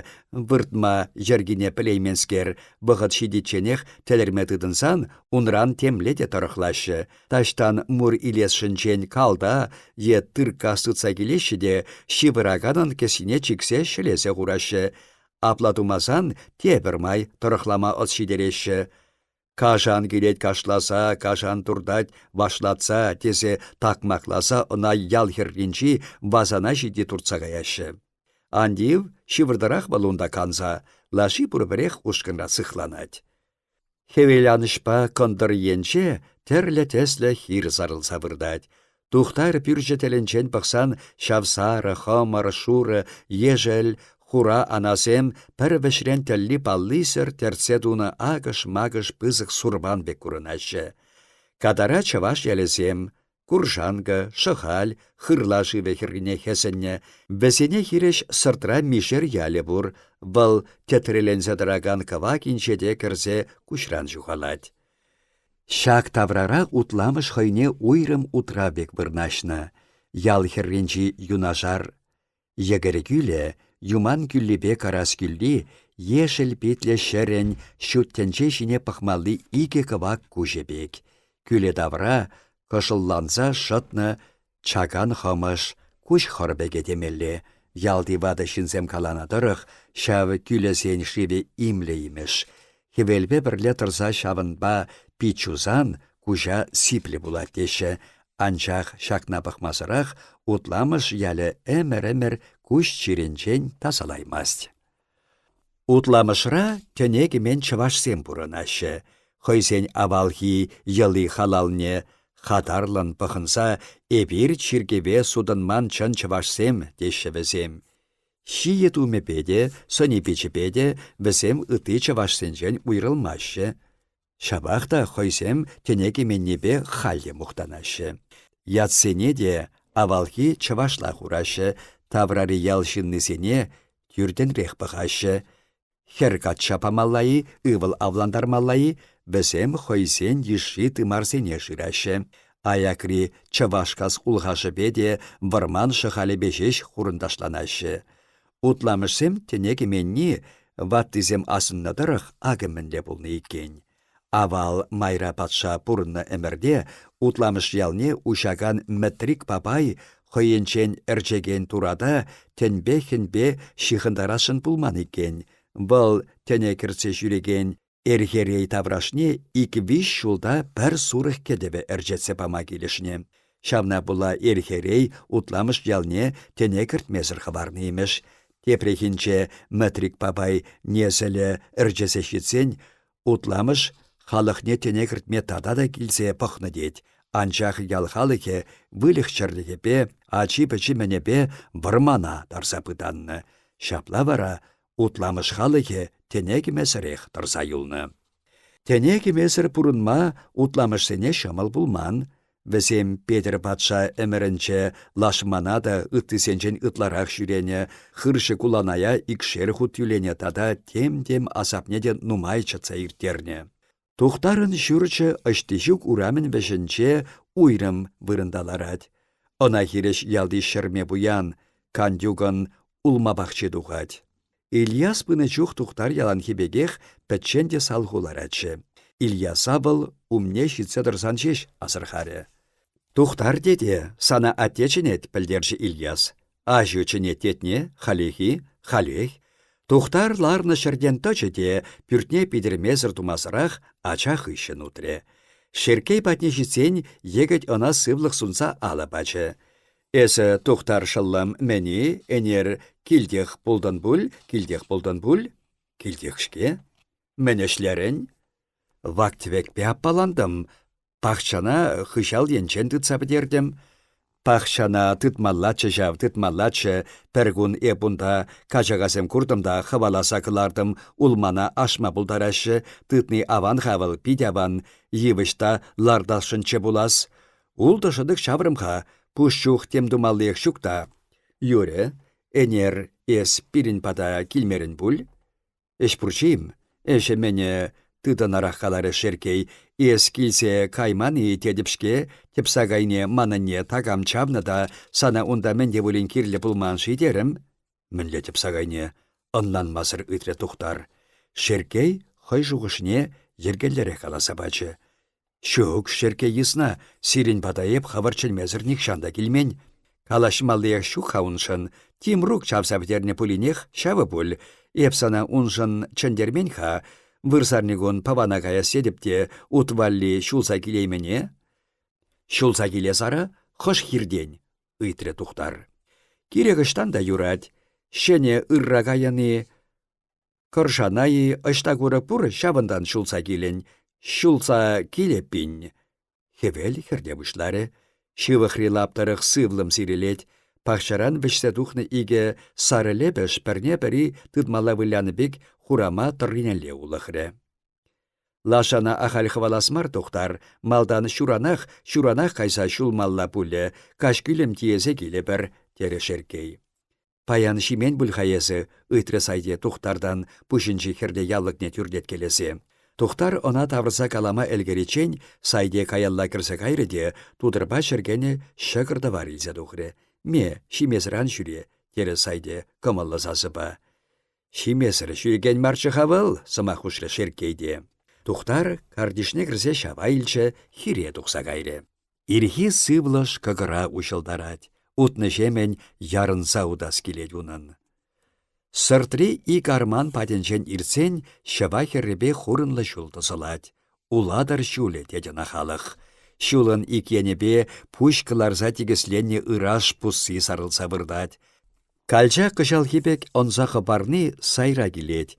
выртма йӗркине пӗлейменскер, вӑхӑт ҫитичченех тӗлӗрме тытӑнсан унран темле те тӑрӑхлаҫҫӗ. Таҫтан мур илесшӗнчен калта е тыркас тытса килеҫҫӗ те ҫывӑраканӑн кӗсйине чиксе ҫӗлесе хураҫҫӗ. Апла тумасан тепӗр май тӑрӑхлама ӑс ҫитереҫҫӗ. Кашан килет кашласа, кашан туртать вашлатса, тесе такмакласа ӑна ял хӗрринчи васана ҫити туртса каяҫҫӗ. Ан тив, ҫывӑртӑрах вӑл унта канса, лаши пурпӗрех ушкӑнра сыхланать. Хӗвеланӑҫпа кӑнтӑр енче тӗрлӗ тӗслӗ хир сарӑлса выртать. Тухтар пӳрчӗ тӗлӗнчен пӑхсан ҫав сарӑ, хӑмӑр, шурӑ, ешӗл, хура анасем пӗр вӗҫрен тӗлли-паллисӗр тӗртсе тунӑ акӑш-макӑш пысӑк сурпан пек курӑнаҫҫӗ. Катара чӑваш ялӗсем Куршанкӑ, Шӑхаль, Хырла шывӗ хӗррине хӗсӗннӗ. Вӗсене хирӗҫ сӑртра Мишер ялӗ пур, вӑл тӗтреленсе тӑракан кӑвак инҫете кӗрсе куҫран ҫухалать. Ҫак таврара Утламӑш хӑйне уйрӑм утрав пек вырнаҫнӑ. Ял хӗрринчи юнашар Йӗкӗр кӳлӗ, Юман кӳллипе Карас кӳлли ешӗл питлӗ ҫӗрӗн ҫут тӗнче ҫине пӑхмалли икӗ кӑвак куҫӗ пек. Кӳлӗ тавра кӑшӑлланса шӑтнӑ чакан хӑмӑш, куҫ хӑрпекӗ темелле. Ялти ватӑ ҫынсем каланӑ тӑрӑх, ҫав кӳлӗсен шывӗ имлӗ имӗш. Хӗвелпе пӗрле тӑрса ҫавӑнпа пит ҫусан куҫа сиплӗ пулать теҫҫӗ. Анчах ҫакна пӑхмасӑрах Утламӑш ялӗ ӗмӗр-ӗмӗр куҫ чирӗнчен тасалаймасть. Утламӑшра тӗне кӗмен чӑвашсем пурӑнаҫҫӗ. Хӑйсен авалхи йӑли-халалне хатарлӑн пӑхӑнса эпир чиркӗве сутӑнман чӑн чӑвашсем теҫҫӗ вӗсем. Ҫийӗ тумӗпе те, сӑнӗ-пичӗпе те вӗсем ытти чӑвашсенчен уйрӑлмаҫҫӗ. Ҫапах та хӑйсем тӗне кӗменнипе халь те мухтанаҫҫӗ. Ятсене те авалхи чӑвашла хураҫҫӗ, таврари ял ҫыннисене тӳртӗнрех пӑхаҫҫӗ. Хӗр качча памалла-и, ывӑл авлантармалла-и, вӗсем хӑйсен йышши тымарсене шыраҫҫӗ. Аякри Чӑвашкас Улхашӗпе те вӑрман Шӑхалӗпе ҫеҫ хурӑнташланаҫҫӗ. Утламӑшсем тӗне кӗменни ваттисем асӑннӑ тӑрӑх акӑ мӗнле пулнӑ иккен. Авал майра патша пурӑннӑ ӗмӗрте Утламӑш ялне уҫакан Мӗтрик папай хӑйӗнчен ӗрчекен турата тӗнпе-хӗнпе ҫыхӑнтарасшӑн пулман иккен, вӑл тӗне кӗртсе ҫӳрекен Эрхерей таврашне ик-виҫ ҫулта пӗр сурӑх кӗтӗвӗ ӗрчетсе пама килӗшнӗ. Ҫавна пула Эрхерей Утламӑш ялне тӗне кӗртмесӗр хӑварнӑ имӗш. Тепрехинче Мӗтрик папай несӗлӗ ӗрчесе ҫитсен Утламӑш халӑхне тӗне кӗртме тата та килсе пӑхнӑ тет, анчах ял халӑхӗ выльӑх-чӗрлӗхӗпе, ачи-пӑчи-мӗнӗпе вӑрмана тарса пытаннӑ. Ҫапла вара Утламӑш халӑхӗ тӗне кӗмесӗрех тӑрса юлнӑ. Тӗне кӗмесӗр пурӑнма утламӑшсене ҫӑмӑл пулман. Вӗсем Петӗр патша ӗмӗрӗнче лашмана та ыттисенчен ытларах ҫӳренӗ, хырҫӑ куланая икшер хут тӳленӗ тата тем-тем асапне те нумай чӑтса ирттернӗ. Тухтарӑн ҫурчӗ Ӑҫтиҫук урамӗн вӗҫӗнче уйрӑм вырӑнта ларать. Ӑна хирӗҫ ялти ҫӗрме пуян, Кантюкӑн улма пахчи тухать. Ильяс пынӑ чух Тухтар яланхи пекех пӗччен те салху ларатчӗ. Ильяса вӑл умне ҫитсе тӑрсан ҫеҫ асӑрхарӗ. «Тухтар тете, сана атте чӗнет», — пӗлтерчӗ Ильяс. «Аҫу чӗнет тетне, халех-и? Халех». Тухтар ларнӑ ҫӗртен тӑчӗ те пӳртне питӗрмесӗр-тумасӑрах ача хыҫҫӑн утрӗ. Шерккей патне ҫитсен йӗкӗт ӑна сывлӑх сунса алӑ пачӗ. Эсӗ, Тухтар шӑллӑм, мӗн-и, ӗнер килтех пултӑн пуль, килтех пултӑн пуль? Килтех-ҫке. Мӗн ӗҫлерӗн? Вак-тӗвекпе аппалантӑм. Пахчана хыҫал енчен тытса пӗтертӗм. Пахчана тытмаллаччӗ ҫав, тытмаллаччӗ. Пӗркун эп унта качакасем куртӑм та хӑваласа кӑлартӑм. Улмана ашма пултараҫҫӗ. Тытни аван-ха вӑл, пит аван. Йывӑҫ та лартасшӑнччӗ пулас. Ултӑ шӑтӑк ҫаврӑм-ха, пуш чух тем тумаллиех ҫук та. Юрӗ, ӗнер эс пирӗн пата килмерӗн пуль? Ӗҫ пур-шим? Ӗҫӗ-мӗнӗ, тытӑнарах каларӗ Шерккей, эс килсе кайман-и тетӗп-ҫке, тӗпсакайне манӑнне такам чавнӑ та сана унта мӗн те пулин кирлӗ пулман-ши терӗм. Мӗнле тӗпсакайне? ӑнланмасӑр ыйтрӗ Тухтар. Шерккей хӑй шухӑшне йӗркеллӗрех каласа пачӗ. Ҫук, Шерккей йысна, сирӗн пата эп хӑвӑр чӗнмесӗр нихҫан та килмен. Калаҫмаллиех ҫук-ха уншӑн. Тимрук чавса пӗтернӗ пулинех ҫавӑ пуль. Эп сана уншӑн чӗнтермен-ха. Вырсарникун Пӑвана каяс тетӗп те ут валли ҫулса килеймӗне. Ҫулса килес ара, хӑш хиртен? ыйтрӗ Тухтар. Кирек ӑҫтан та юрать. Ҫӗнӗ ырра каян-и, кӑршана-и, ӑҫта курӑк пур, ҫавӑнтан ҫулса килӗн. Ҫулса килӗппин. Хӗвел хӗрте пуҫларӗ. Ҫывӑхри лап тӑрӑх сывлӑм сирӗлет. Пахчаран вӗҫсе тухнӑ икӗ сарӑ лӗпӗш пӗрне-пӗри тытмалла вылянӑ пек хурама тӑрринелле улӑхрӗ. Лашана ахаль хӑвалас мар, Тухтар, малтан ҫуранах, ҫуранах кайса ҫулмалла пулӗ, каҫкӳлӗм тиесе килӗпӗр, терӗ Шерккей. Паян ҫимен пуль-ха эсӗ, ыйтрӗ Сайте Тухтартан пуҫӗнчи хӗрлӗ явлӑкне тӳрлеткелесе. Тухтар ӑна тавӑрса калама ӗлкӗриччен Сайте каялла кӗрсе кайрӗ те тутӑрпа чӗркенӗ ҫӑкӑр-тӑвар илсе тухрӗ. Ме, ҫимесӗр ан ҫӳре, терӗ Сайте кӑмӑллӑ сасӑпа. Ҫимесӗр ҫӳрекен марччӗ-ха вӑл, сӑмах хушрӗ Шерккей те. Тухтар картишне кӗрсе ҫава илчӗ, хире тухса кайрӗ. Ирхи сывлӑш кӑкӑра уҫӑлтарать, утнӑҫемӗн ярӑнса утас килет унӑн. Сӑртри ик арман патӗнчен иртсен ҫӑва хӗррипе хурӑнлӑ ҫул тӑсӑлать. Улатӑр ҫулӗ тет ӑна халӑх. Ҫулӑн ик енӗпе пуҫ кӑларса тикӗсленнӗ ыраш пусси сарӑлса выртать. Калча кӑҫалхи пек ӑнса хӑпарни сайра килет.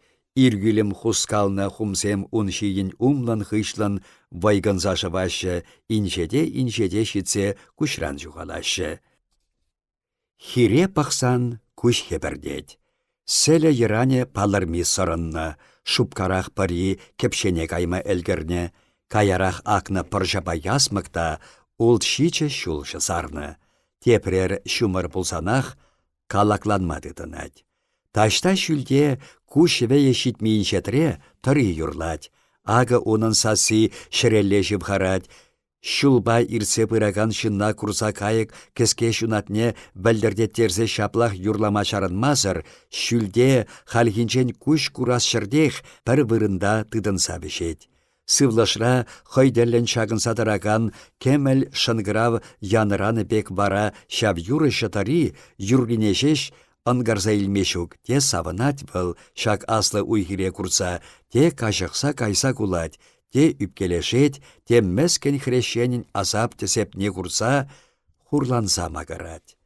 Ир-кӳлӗм хускалнӑ хумсем ун ҫийӗн умлӑн-хыҫлӑн вӑйкӑнса шӑваҫҫӗ, инҫете-инҫете ҫитсе куҫран ҫухалаҫҫӗ. Хире пӑхсан куҫ хӗпӗртет. Сӗлӗ йӑранӗ палӑрми сӑрӑннӑ, шупкарах пӑри кӗпҫене кайма ӗлкӗрнӗ. Каярах акнӑ пӑрҫапа ясмӑк та улт-ҫичӗ ҫулҫӑ сарнӑ. Тепрер ҫумӑр пулсанах калакланма тытӑнать. Таҫта ҫӳлте куҫ вӗйӗ ҫитми инҫетре тӑри юрлать. Акӑ унӑн сасси ҫӗрелле ҫывхарать. Ҫулпа иртсе пыракан ҫынна курса кайӑк кӗске ҫунатне вӗлтӗртеттерсе ҫаплах юрлама чарӑнмасӑр ҫӳлте хальхинчен куҫ курас ҫӗртех пӗр вырӑнта тытӑнса вӗҫет. Сывлӑшра хӑй тӗллӗн ҫакӑнса тӑракан кӗмӗл шӑнкӑрав янӑранӑ пек вара ҫав юрӑҫӑ тӑри юррине ҫеҫ ӑнкарса илме ҫук, те савӑнать вӑл ҫак аслӑ уй-хире курса, те каҫӑхса кайса кулать, те ӳпкелешет, те мӗскӗн хресченӗн асап-тӗсепне курса хурланса макӑрать.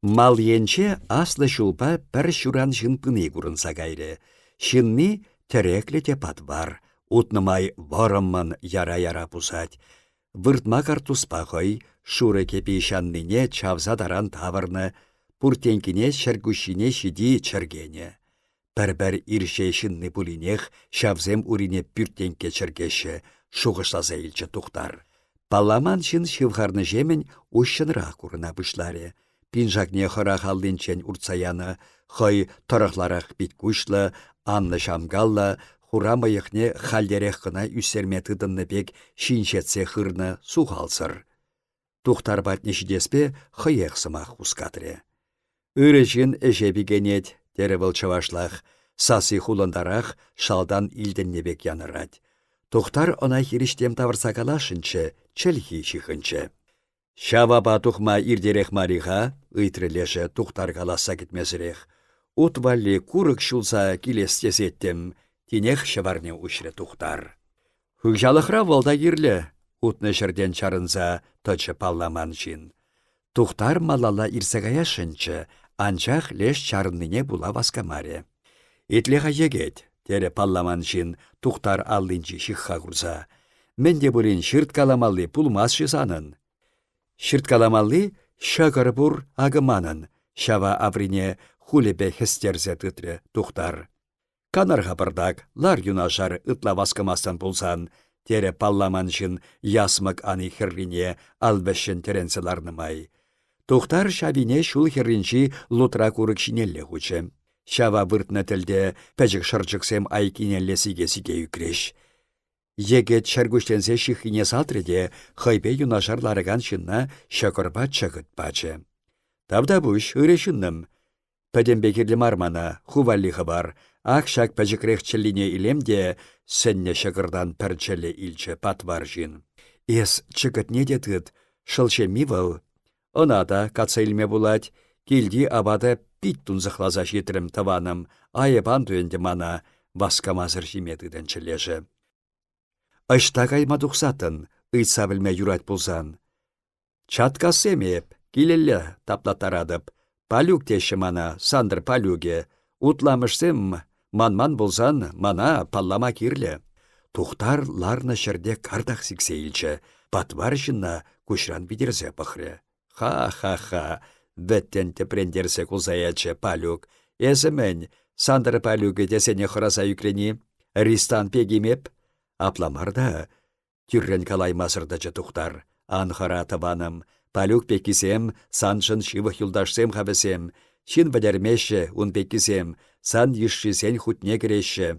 Мал енче аслӑ ҫулпа пӗр ҫуран ҫын пыни курӑнса кайрӗ. Ҫынни тӗреклӗ те патвар, утнӑ май вӑрӑммӑн яра-яра пусать. Выртма карттуспа хӑй, шурӑ кӗпи ҫаннине чавса таран тавӑрнӑ, пуртенкине чӗркуҫҫине ҫити чӗркенӗ. Пӗр-пӗр ирҫе ҫынни пулинех ҫавсем урине пӳртенкке чӗркеҫҫӗ, шухӑшласа илчӗ Тухтар. Палламан ҫын ҫывхарнӑҫемӗн уҫҫӑнрах курӑна пуҫларӗ. Пиншакне хӑрах аллинчен уртса янӑ, хӑй тӑрӑхларах пит-куҫлӑ, анлӑ ҫамкаллӑ, хура мӑйӑхне хальтерех кӑна ӳстерме тытӑннӑ пек ҫинҫетсе хырнӑ сухалсӑр. Тухтар патне ҫитеспе хӑех сӑмах хускатрӗ. Ырӑ ҫын ӗҫе пикенет, терӗ вӑл чӑвашлах. Сасси хулӑнтарах, шалтан илтӗннӗ пек янӑрать. Тухтар ӑна хирӗҫ тем тавӑрса каласшӑнччӗ, чӗлхи ҫыхӑнчӗ. Ҫавапа тухма иртерех мар-и-ха? ыйтрӗ лешӗ Тухтар каласса кӗтмесӗрех. Ут валли курӑк ҫулса килес тесеттӗм, тинех ҫӑварне уҫрӗ Тухтар. Хуҫалӑхра вӑл та кирлӗ, утнӑ ҫӗртен чарӑнса тӑчӗ палламан ҫын. Тухтар малалла иртсе каясшӑнччӗ, анчах леш чарӑннине пула васкамарӗ. «Итле-ха, йӗкӗт», терӗ палламан ҫын Тухтар аллинчи ҫыхха курса. «Мӗн те пулин ҫырткаламалли пулмасть-ши санӑн?» Ҫырткаламалли ҫӑкӑр пур акӑ манӑн, ҫава аврине хулӗпе хӗстерсе тытрӗ Тухтар. Канар-ха пӑртак, лар юнашар ытла васкамастӑн пулсан, терӗ палламан ҫын ясмӑк ани хӗррине ал вӗҫҫӗн тӗренсе ларнӑ май. Тухтар ҫавине ҫул хӗрринчи лутра курӑк ҫинелле хучӗ. Ҫава выртнӑ тӗлте пӗчӗк шӑрчӑксем айккинелле сике-сике ӳкрӗҫ. Йӗкӗт чӗркуҫленсе ҫыххине салтрӗ те хӑйпе юнашар ларакан ҫынна ҫӑкӑрпа чӑкӑт пачӗ. «Тавтапуҫ, ырӑ ҫыннӑм. Пӗтӗмпе кирлӗ мар мана, ху валли хӑвар. Ак ҫак пӗчӗкрех чӗллине илем те сӗннӗ ҫӑкӑртан пӗр чӗлӗ илчӗ патвар ҫын. Эс чӑкӑтне те тыт, шӑл ҫемми вӑл. Ӑна та катса илме пулать. Килти апата пит тунсӑхласа ҫитрӗм, тӑванӑм. Айӑп ан ту ӗнтӗ мана, васкамасӑр ҫиме тытӑнчӗ лешӗ. Ӑҫта кайма тухсаттӑн, ыйтса пӗлме юрать пулсан. Чаткассем эп, килелле таплаттаратӑп. Палюк теҫҫӗ мана, Сантӑр Палюкӗ. Утламӑшсем манман пулсан мана паллама кирлӗ. Тухтар ларнӑ ҫӗрте картах сиксе илчӗ, патвар ҫынна куҫран питӗрсе пӑхрӗ. Ха-ха-ха, вӗттӗн тӗпрентерсе кулса ячӗ Палюк. Эсӗ мӗн, Сантӑр Палюкӗ тесене хӑраса ӳкрӗн-и? Ристан пек-им эп? Апла мар та, Тӳррӗн калаймасӑр тӑчӗ Тухтар. Ан хӑра, тӑванӑм. Палюк пеккисем саншӑн ҫывӑх юлташсем-ха вӗсем. Ҫын вӗлермеҫҫӗ ун пеккисем, сан йышшисен хутне кӗреҫҫӗ.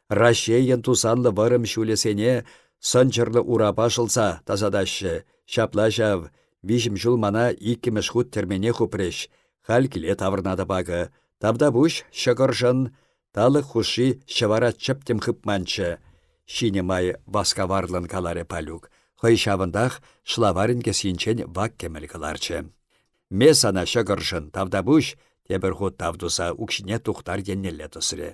Раҫҫейӗн тусанлӑ вӑрӑм ҫулӗсене сӑнчӑрлӑ урапа шӑлса тасатаҫҫӗ. Ҫапла ҫав, виҫӗм ҫул мана иккӗмӗш хут тӗрмене хупрӗҫ. Халь киле таврӑнатӑп акӑ. Тавтапуҫ ҫӑкӑршӑн. Талӑк хушши ҫӑвара чӗптӗм хыпманччӗ. Ҫинӗ май васкаварлӑн каларӗ Палюк. Хӑй ҫавӑнтах шлаварӗн кӗсйинчен вак кӗмӗл кӑларчӗ. «Ме сана ҫӑкӑршӑн, тавтапуҫ!» тепӗр хут тав туса укҫине Тухтар еннелле тӑсрӗ.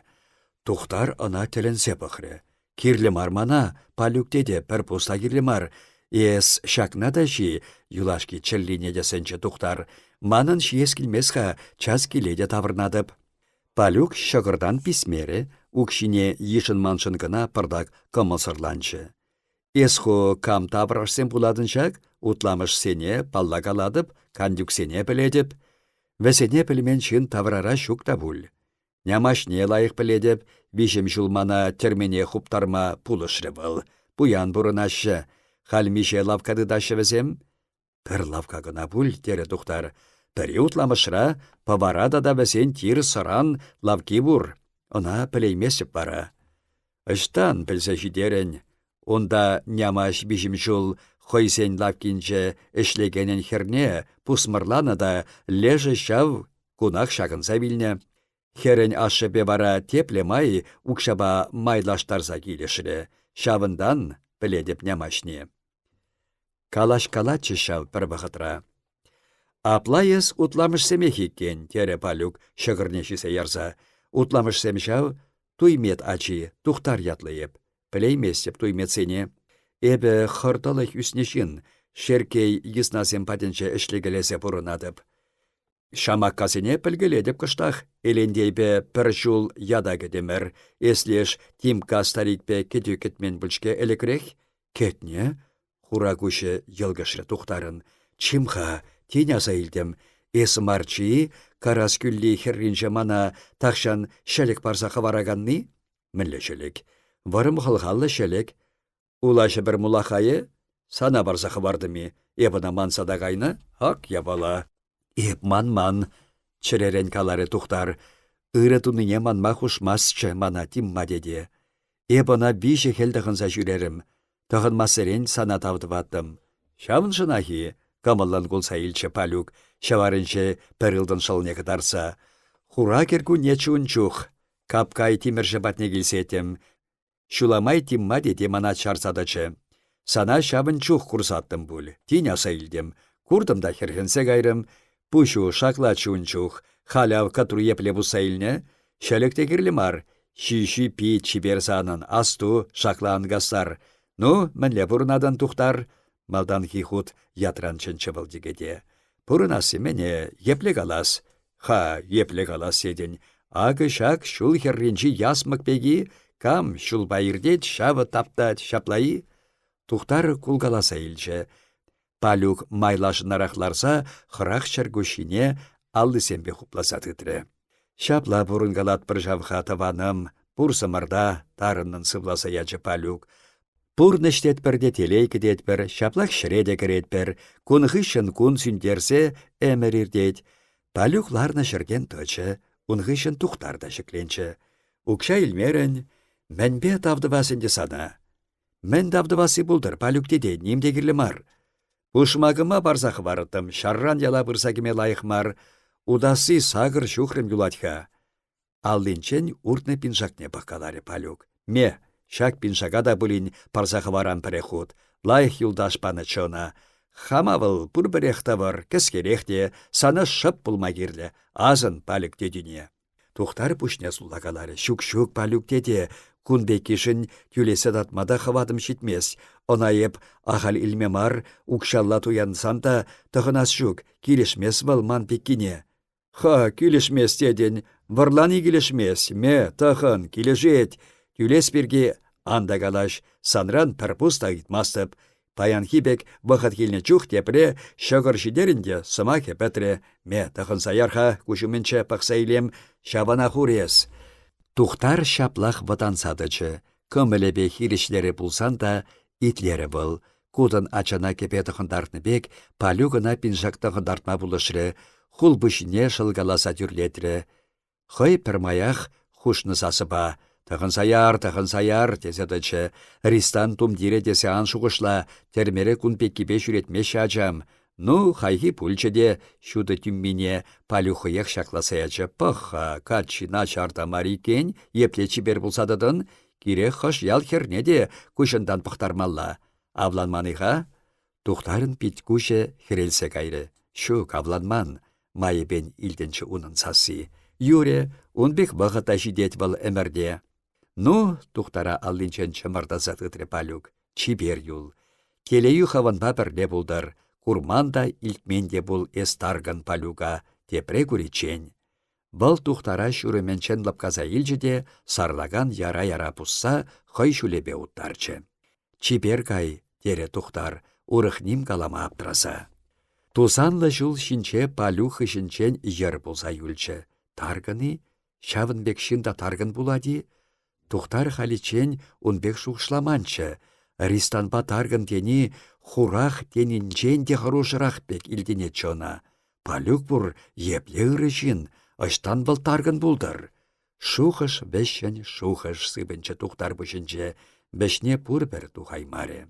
Тухтар ӑна тӗлӗнсе пӑхрӗ. «Кирлӗ мар мана, Палюк тете, пӗр пус та кирлӗ мар. Эс ҫакна та ҫи, юлашки чӗллине те сӗнчӗ Тухтар. Манӑн ҫиес килмест-ха, час киле те таврӑнатӑп. Палюк ҫӑкӑртан писмерӗ, укҫине йышӑнманшӑн кӑна пӑртак кӑмӑлсӑрланчӗ. «Эс ху кам таврашсем пулатӑн ҫак? Утламӑшсене паллакалатӑп, кантюксене пӗлетӗп. Вӗсене пӗлмен ҫын таврара ҫук та пуль. Нямаҫне лайӑх пӗлетӗп, виҫӗм ҫул мана тӗрмене хуптарма пулӑшрӗ вӑл. Пуян пурӑнаҫҫӗ. Халь миҫе лавкка тытаҫҫӗ вӗсем? Пӗр лавкка кӑна пуль, терӗ Тухтар. Пӗри утламӑшра, Пӑвара тата вӗсен тир-сӑран лавкки пур. Ӑна пӗлейместӗп вара. Ӑҫтан пӗлсе ҫитерӗн? Унта Нямаҫ виҫӗмҫул хӑйсен лавккинче ӗҫлекенӗн хӗрне пусмӑрланӑ та лешӗ ҫав кунах ҫакӑнса вилнӗ. Хӗрӗн ашшӗпе вара тепле май укҫапа майлаштарса килӗшрӗ. Ҫавӑнтан пӗлетӗп Нямаҫне. Калаҫкалатчӗҫ ҫав пӗр вӑхӑтра. «Апла эс утламӑшсемех иккен», терӗ Палюк ҫӑкӑрне ҫисе ярса. «Утламӑшсем ҫав, Туймет ачи, Тухтар ятлӑ эп. Пӗлейместӗп Туйметсене. Эпӗ хӑр-тӑлӑх ӳснӗ ҫын, Шерккей йыснасем патӗнче ӗҫлекелесе пурӑнатӑп. Ҫамаккасене пӗлкелетӗп кӑштах, Элентейпе пӗр ҫул ята кӗтӗмӗр. Эслеш Тимкка старикпе кӗтӳ кӗтмен пуль-ҫке ӗлӗкрех. Кӗтнӗ? Хура куҫӗ йӑлкӑшрӗ Тухтарӑн. Чим-ха, тин аса илтӗм. Эс марччӗ-и Карас кӳлли хӗрринче мана тахҫан ҫӗлӗк парса хӑвараканни? Мӗнле ҫӗлӗк? Вӑрӑм хӑлхаллӑ ҫӗлӗк. Улаҫӑ пӗр мулахайӗ? Сана парса хӑвартӑм-и? Эп ӑна манса та кайнӑ? Ак япала. Эп манман, чӗререн каларӗ Тухтар. Ырӑ тунине манма хушмастчӗ мана Тимма тете. Эп ӑна виҫӗ хӗл тӑхӑнса ҫӳрерӗм. Тӑхӑнмассерен сана тав тӑваттӑм. Ҫавӑншӑнах-и? кӑмӑллӑн кулса илчӗ Палюк, ҫӑварӗнче пӗр ылтӑн шӑлне кӑтартса. Хура кӗркунне чун чух. Капкай тимӗрҫӗ патне килсеттӗм. Ҫула май Тимма тете мана чарса тӑчӗ. Сана ҫавӑн чух курсаттӑм пуль, тин аса илтӗм. Куртӑм та хӗрхенсе кайрӑм. Пуҫу шаклатчӗ ун чух. Халь ав кӑтру епле пусса илнӗ. Ҫӗлӗк те кирлӗ мар. Ҫи-ҫи пит чипер санӑн, асту, шакла ан кастар. Ну, мӗнле пурӑнатӑн, Тухтар? Малтанхи хут ятран чӗнчӗ вӑл йӗкӗте. Пурӑнасси мӗне, епле калас? Ха, епле калас тетӗн. Акӑ ҫак ҫул хӗрринчи ясмӑк пеки кам ҫулпа иртет, ҫавӑ таптать, ҫапла-и? Тухтар кулкаласа илчӗ. Палюк майлашӑнарах ларса хӑрах чӗркуҫҫине аллисемпе хупласа тытрӗ. Ҫапла пурӑнкалатпӑр ҫав-ха, тӑванӑм, пурсӑмӑрта, тарӑннӑн сывласа ячӗ Палюк. Пурнӑҫ тетпӗр те телей кӗтетпӗр, ҫаплах ҫӗре те кӗретпӗр. Кун хыҫҫӑн кун сӳнтерсе ӗмӗр иртет. Палюк ларнӑ ҫӗртен тӑчӗ, ун хыҫҫӑн Тухтар та ҫӗкленчӗ. Укҫа илмерӗн. Мӗнпе тав тӑвас ӗнтӗ сана? Мӗн тав тӑвасси пултӑр, Палюк тете, ним те кирлӗ мар. Пушмакӑма парса хӑварӑттӑм, ҫарран яла пырса кӗме лайӑх мар. Утасси сакӑр ҫухрӑм юлать-ха. Аллинчен уртнӑ пиншакне пӑхкаларӗ Палюк. Ме, ҫак пиншака та пулин парса хӑварам пӗреххут. Лайӑх юлташ панӑччӗ ӑна. Хама вӑл пурпӗрех тӑвӑр, кӗскерех те, сана шӑп пулма кирлӗ. Асӑн Палюк тетӳне. Тухтар пуҫне суллакаларӗ. Ҫук-ҫук, Палюк тете, кун пеккишӗн тӳлесе татма та хӑватӑм ҫитмест. Ӑна эп ахаль илме мар, укҫалла туянсан та тӑхӑнас ҫук, килӗшмест вӑл ман пеккине. Ха, килӗшмест тетӗн, вӑрлани килӗшмест, ме, тӑхӑн, килӗшет. Тӳлес пирки ан та калаҫ, санран пӗр пус та ыйтмастӑп. Паянхи пек вӑхӑт килнӗ чух тепре ҫӑкӑр ҫитерӗн те сӑмахӗ пӗтрӗ. Ме, тӑхӑнса яр-ха, куҫ умӗнче пӑхса илем, ҫавана хур эс. Тухтар ҫаплах вӑтанса тӑчӗ. Кӑмӑлӗпе хирӗҫлерӗ пулсан та итлерӗ вӑл. Кутӑн ачана кӗпе тӑхӑнтартнӑ пек Палюк ӑна пиншак тӑхӑнтартма пулӑшрӗ, хул пуҫне шӑлкаласа тӳрлетрӗ. Хӑй пӗрмаях хушнӑ сасӑпа «Тӑхӑнса яр, тӑхӑнса яр!» тесе тӑчӗ. Ристан тумтире тесе ан шухӑшла, тӗрмере кун пеккипе ҫӳретмеҫҫӗ ачам. Ну, хайхи пулчӗ те ҫутӑ тӳммине Палюк хӑех ҫакласа ячӗ. Пӑх-ха, каччи начар та мар иккен, епле чипер пулса тӑтӑн? Кирек хӑш ял хӗрне те куҫӑнтан пӑхтармалла. Авланман-и-ха? Тухтарӑн пит-куҫӗ хӗрелсе кайрӗ. Ҫук, авланман, майӗпен илтӗнчӗ унӑн сасси. Юрӗ, ун пек вӑхӑт та ҫитет вӑл ӗмӗрте. Ну, Тухтара аллинчен чӑмӑртаса тытрӗ Палюк, чипер юл. Телейӳ хӑвӑнпа пӗрле пултӑр. Курман та, илтмен те пул эс таркӑн Палюка, тепре куриччен. Вӑл Тухтара ҫурӑмӗнчен лӑпкаса илчӗ те сарлакан яра-яра пусса хӑй ҫулӗпе уттарчӗ. «Чипер кай», терӗ Тухтар, урӑх ним калама аптраса. Тусанлӑ ҫул ҫинче Палю хыҫӗнчен йӗр пулса юлчӗ. Таркӑн-и? Ҫавӑн пек ҫын та таркӑн пулать-и? Тухтар халиччен ун пек шухӑшламанччӗ. Ристанпа таркӑн тени хурах тенинчен те хӑрушӑрах пек илтӗнетчӗ ӑна. Палюк пур епле ырӑ ҫын, ӑҫтан вӑл таркӑн пултӑр? Шухӑш вӗҫҫӗн шухӑш сыпӑнчӗ Тухтар пуҫӗнче. Вӗҫне пурпӗр тухаймарӗ.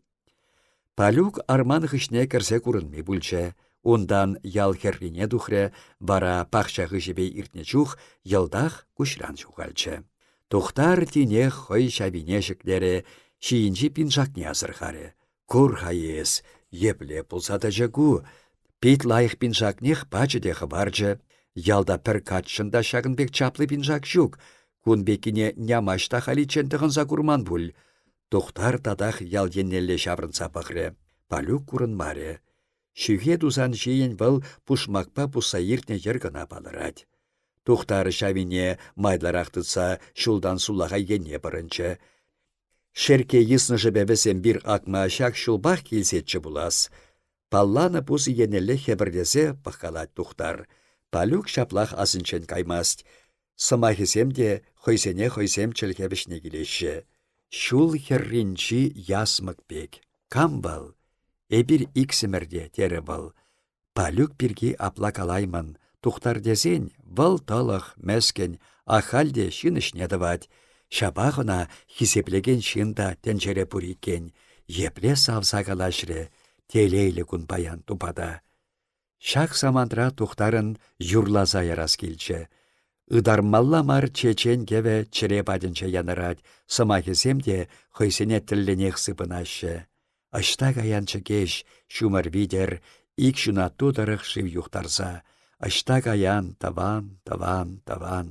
Палюк арман хыҫне кӗрсе курӑнми пулчӗ. Унтан ял хӗррине тухрӗ, вара пахча хыҫӗпе иртнӗ чух йӑлтах куҫран ҫухалчӗ. Тухтар тинех хӑй ҫавине ҫӗклерӗ, ҫийӗнчи пиншакне асӑрхарӗ. Кур-ха эс, епле пулса тӑчӗ ку? Пит лайӑх пиншакнех пачӗ те хӑварчӗ. Ялта пӗр каччӑн та ҫакӑн пек чаплӑ пиншак ҫук. Кун пеккине Нямаҫ та халиччен тӑхӑнса курман пуль. Тухтар татах ял еннелле ҫаврӑнса пӑхрӗ. Палюк курӑнмарӗ. Ҫӳхе тусан ҫийӗн вӑл пушмакпа пусса иртнӗ йӗр кӑна палӑрать. Тухтар ҫавине майлӑрах тытса ҫултан сулахай енне пӑрӑнчӗ. Шерккей йыснӑшӗпе вӗсем пир акма ҫак ҫулпах килсеччӗ пулас. Палланӑ пусӑ еннелле хӗпӗртесе пӑхкалать Тухтар. Палюк ҫаплах асӗнчен каймасть. Сӑмахӗсем те хӑйсене хӑйсем чӗлхе вӗҫне килеҫҫӗ. Ҫул хӗрринчи ясмӑк пек. Кам вӑл? Эпир иксӗмӗр те, терӗ вӑл. Палюк пирки апла калаймӑн. Тухтар тесен, вӑл тӑлӑх, мӗскӗн, ахаль те ҫын ӗҫне тӑвать. Ҫапах ӑна хисеплекен ҫын та тӗнчере пур иккен. Епле савса калаҫрӗ. Телейлӗ кун паян тупата. Ҫак самантра Тухтарӑн юрласа ярас килчӗ. Ытармалла мар чечен кӗвӗ чӗре патӗнче янӑрать, сӑмахӗсем те хӑйсене тӗллӗнех сыпӑнаҫҫӗ. Ӑҫта каян чӗкеҫ, ҫумӑр витӗр, ик ҫунатту тӑрӑх шыв юхтарса. Ӑҫта каян, тӑван, тӑван, тӑван.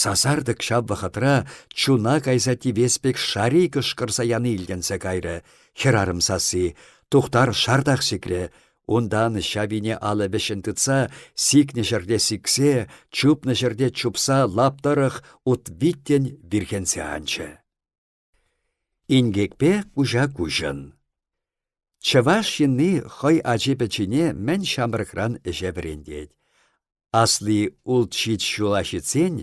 Сасартӑк ҫав вӑхӑтра чуна кайса тивес пек шари кӑшкӑрса яни илтӗнсе кайрӗ. Хӗрарӑм сасси. Тухтар шартах сикрӗ. Унтан ҫавине алӑ вӗҫҫӗн тытса, сикнӗ ҫӗрте сиксе, чупнӑ ҫӗрте чупса лап тӑрӑх ут виттӗн вирхӗнсе анчӗ. Инкекпе куҫа-куҫӑн. Чӑваш ҫынни хӑй ачи-пӗчине мӗн ҫамрӑкран ӗҫе вӗрентет. Асли улт-ҫич ҫула ҫитсен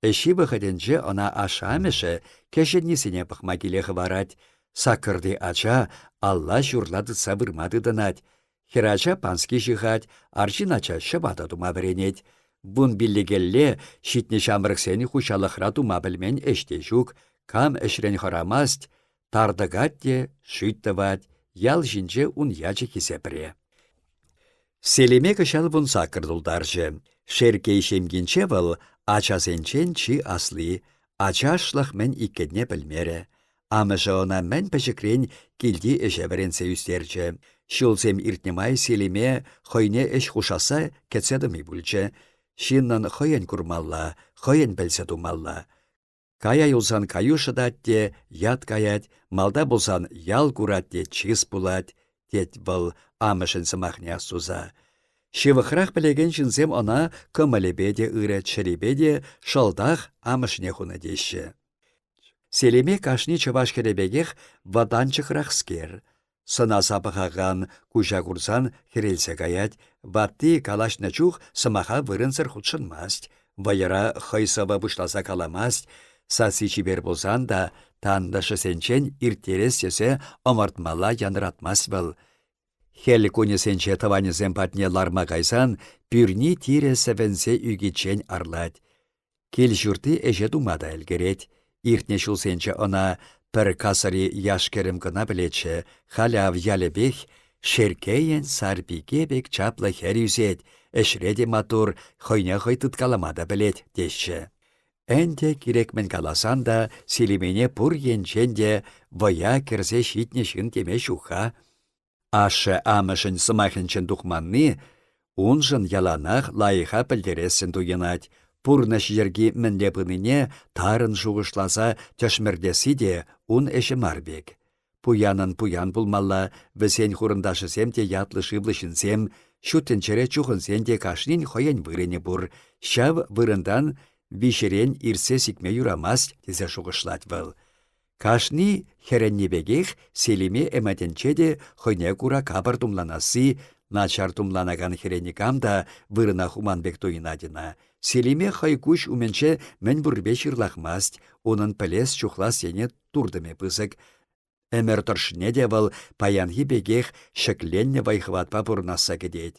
ӗҫҫи вӑхӑтӗнче ӑна ашшӗ-амӑшӗ кӗҫӗннисене пӑхма киле хӑварать. Саккӑрти ача алла ҫурла тытса вырма тытӑнать. Хӗрача пански ҫыхать, арҫын ача ҫӑпата тума вӗренет. Вунпиллӗкелле ҫитнӗ ҫамрӑксен хуҫалӑхра тума пӗлмен ӗҫ те ҫук. Кам ӗҫрен хӑрамасть, тар тӑкать те шӳт тӑвать, ял ҫинче ун ячӗ хисепре. Селиме кӑҫал вунсаккӑр тултарчӗ. Шерккей ҫемйинче вӑл ачасенчен чи асли, ачашлӑх мӗн иккенне пӗлмерӗ. Амӑшӗ ӑна мӗн пӗчӗкрен килти ӗҫе вӗрентсе ӳстерчӗ. Ҫулсем иртнӗ май Селиме хӑйне ӗҫ хушасса кӗтсе тӑми пулчӗ. Ҫыннӑн хӑйӗн курмалла, хӑйӗн пӗлсе тумалла. Кая юлсан каю шӑтать те ят каять, малта пулсан ял курать те чыс пулать, тет вӑл амӑшӗн сӑмахне астуса. Ҫывӑхрах пӗлекен ҫынсем ӑна кӑмӑлӗпе те ырӑ, чӗрипе те шӑлтах амӑшне хунӑ теҫҫӗ. Селиме кашни чӑваш хӗрӗ пекех вӑтанчӑкрахскер. Сӑнаса пӑхакан куҫа курсан хӗрелсе каять, ватти калаҫнӑ чух сӑмаха вырӑнсӑр хутшӑнмасть, вӑйӑра хӑй сӑвӑ пуҫласа каламасть, сасси чипер пулсан та тантӑшӗсенчен ирттерес тесе ӑмӑртмалла янратмасть вӑл. Хӗл кунӗсенче тӑванӗсем патне ларма кайсан пӳрни тирӗ сӗвӗнсе ӳкиччен арлать. Кил-ҫуртри ӗҫе тума та ӗлкӗрет. Иртнӗ ҫулсенче ӑна пӗр касӑри яш-кӗрӗм кӑна пӗлетчӗ, халь ав ялӗпех Шерккейӗн Сарпике пек чаплӑ хӗр ӳсет, ӗҫре те маттур, хӑйне хӑй тыткалама та пӗлет, теҫҫӗ. Ӗнтӗ кирек мӗн каласан та Селимене пур енчен те вӑя кӗрсе ҫитнӗ ҫын теме ҫук-ха. Ашшӗ-амӑшӗн сӑмахӗнчен тухманни уншӑн яланах лайӑха пӗлтерессӗн туйӑнать, пурнӑҫ йӗрки мӗнле пынине тарӑн шухӑшласа тӗшмӗртесси те ун ӗҫӗ мар пек. Пуянӑн пуян пулмалла, вӗсен хурӑнташӗсем те ятлӑ-шывлӑ ҫынсем, ҫут тӗнчере чухӑнсен те кашнин хӑйӗн вырӑнӗ пур, ҫав вырӑнтан виҫерен иртсе сикме юрамасть тесе шухӑшлать вӑл. Кашни хӗрӗнни пекех Селиме ӗмӗтӗнче те хӑйне кура капӑр тумланасси, начар тумланакан хӗре никам та вырӑна хуман пек туйӑнать ӑна. Селиме хӑй куҫ умӗнче мӗн пуррипе ҫырлахмасть, унӑн пӗлес-чухлас ене туртӑмӗ пысӑк. Ӗмӗр тӑршшӗне те вӑл паянхи пекех ҫӗкленнӗ вӑй-хӑватпа пурӑнасса кӗтет.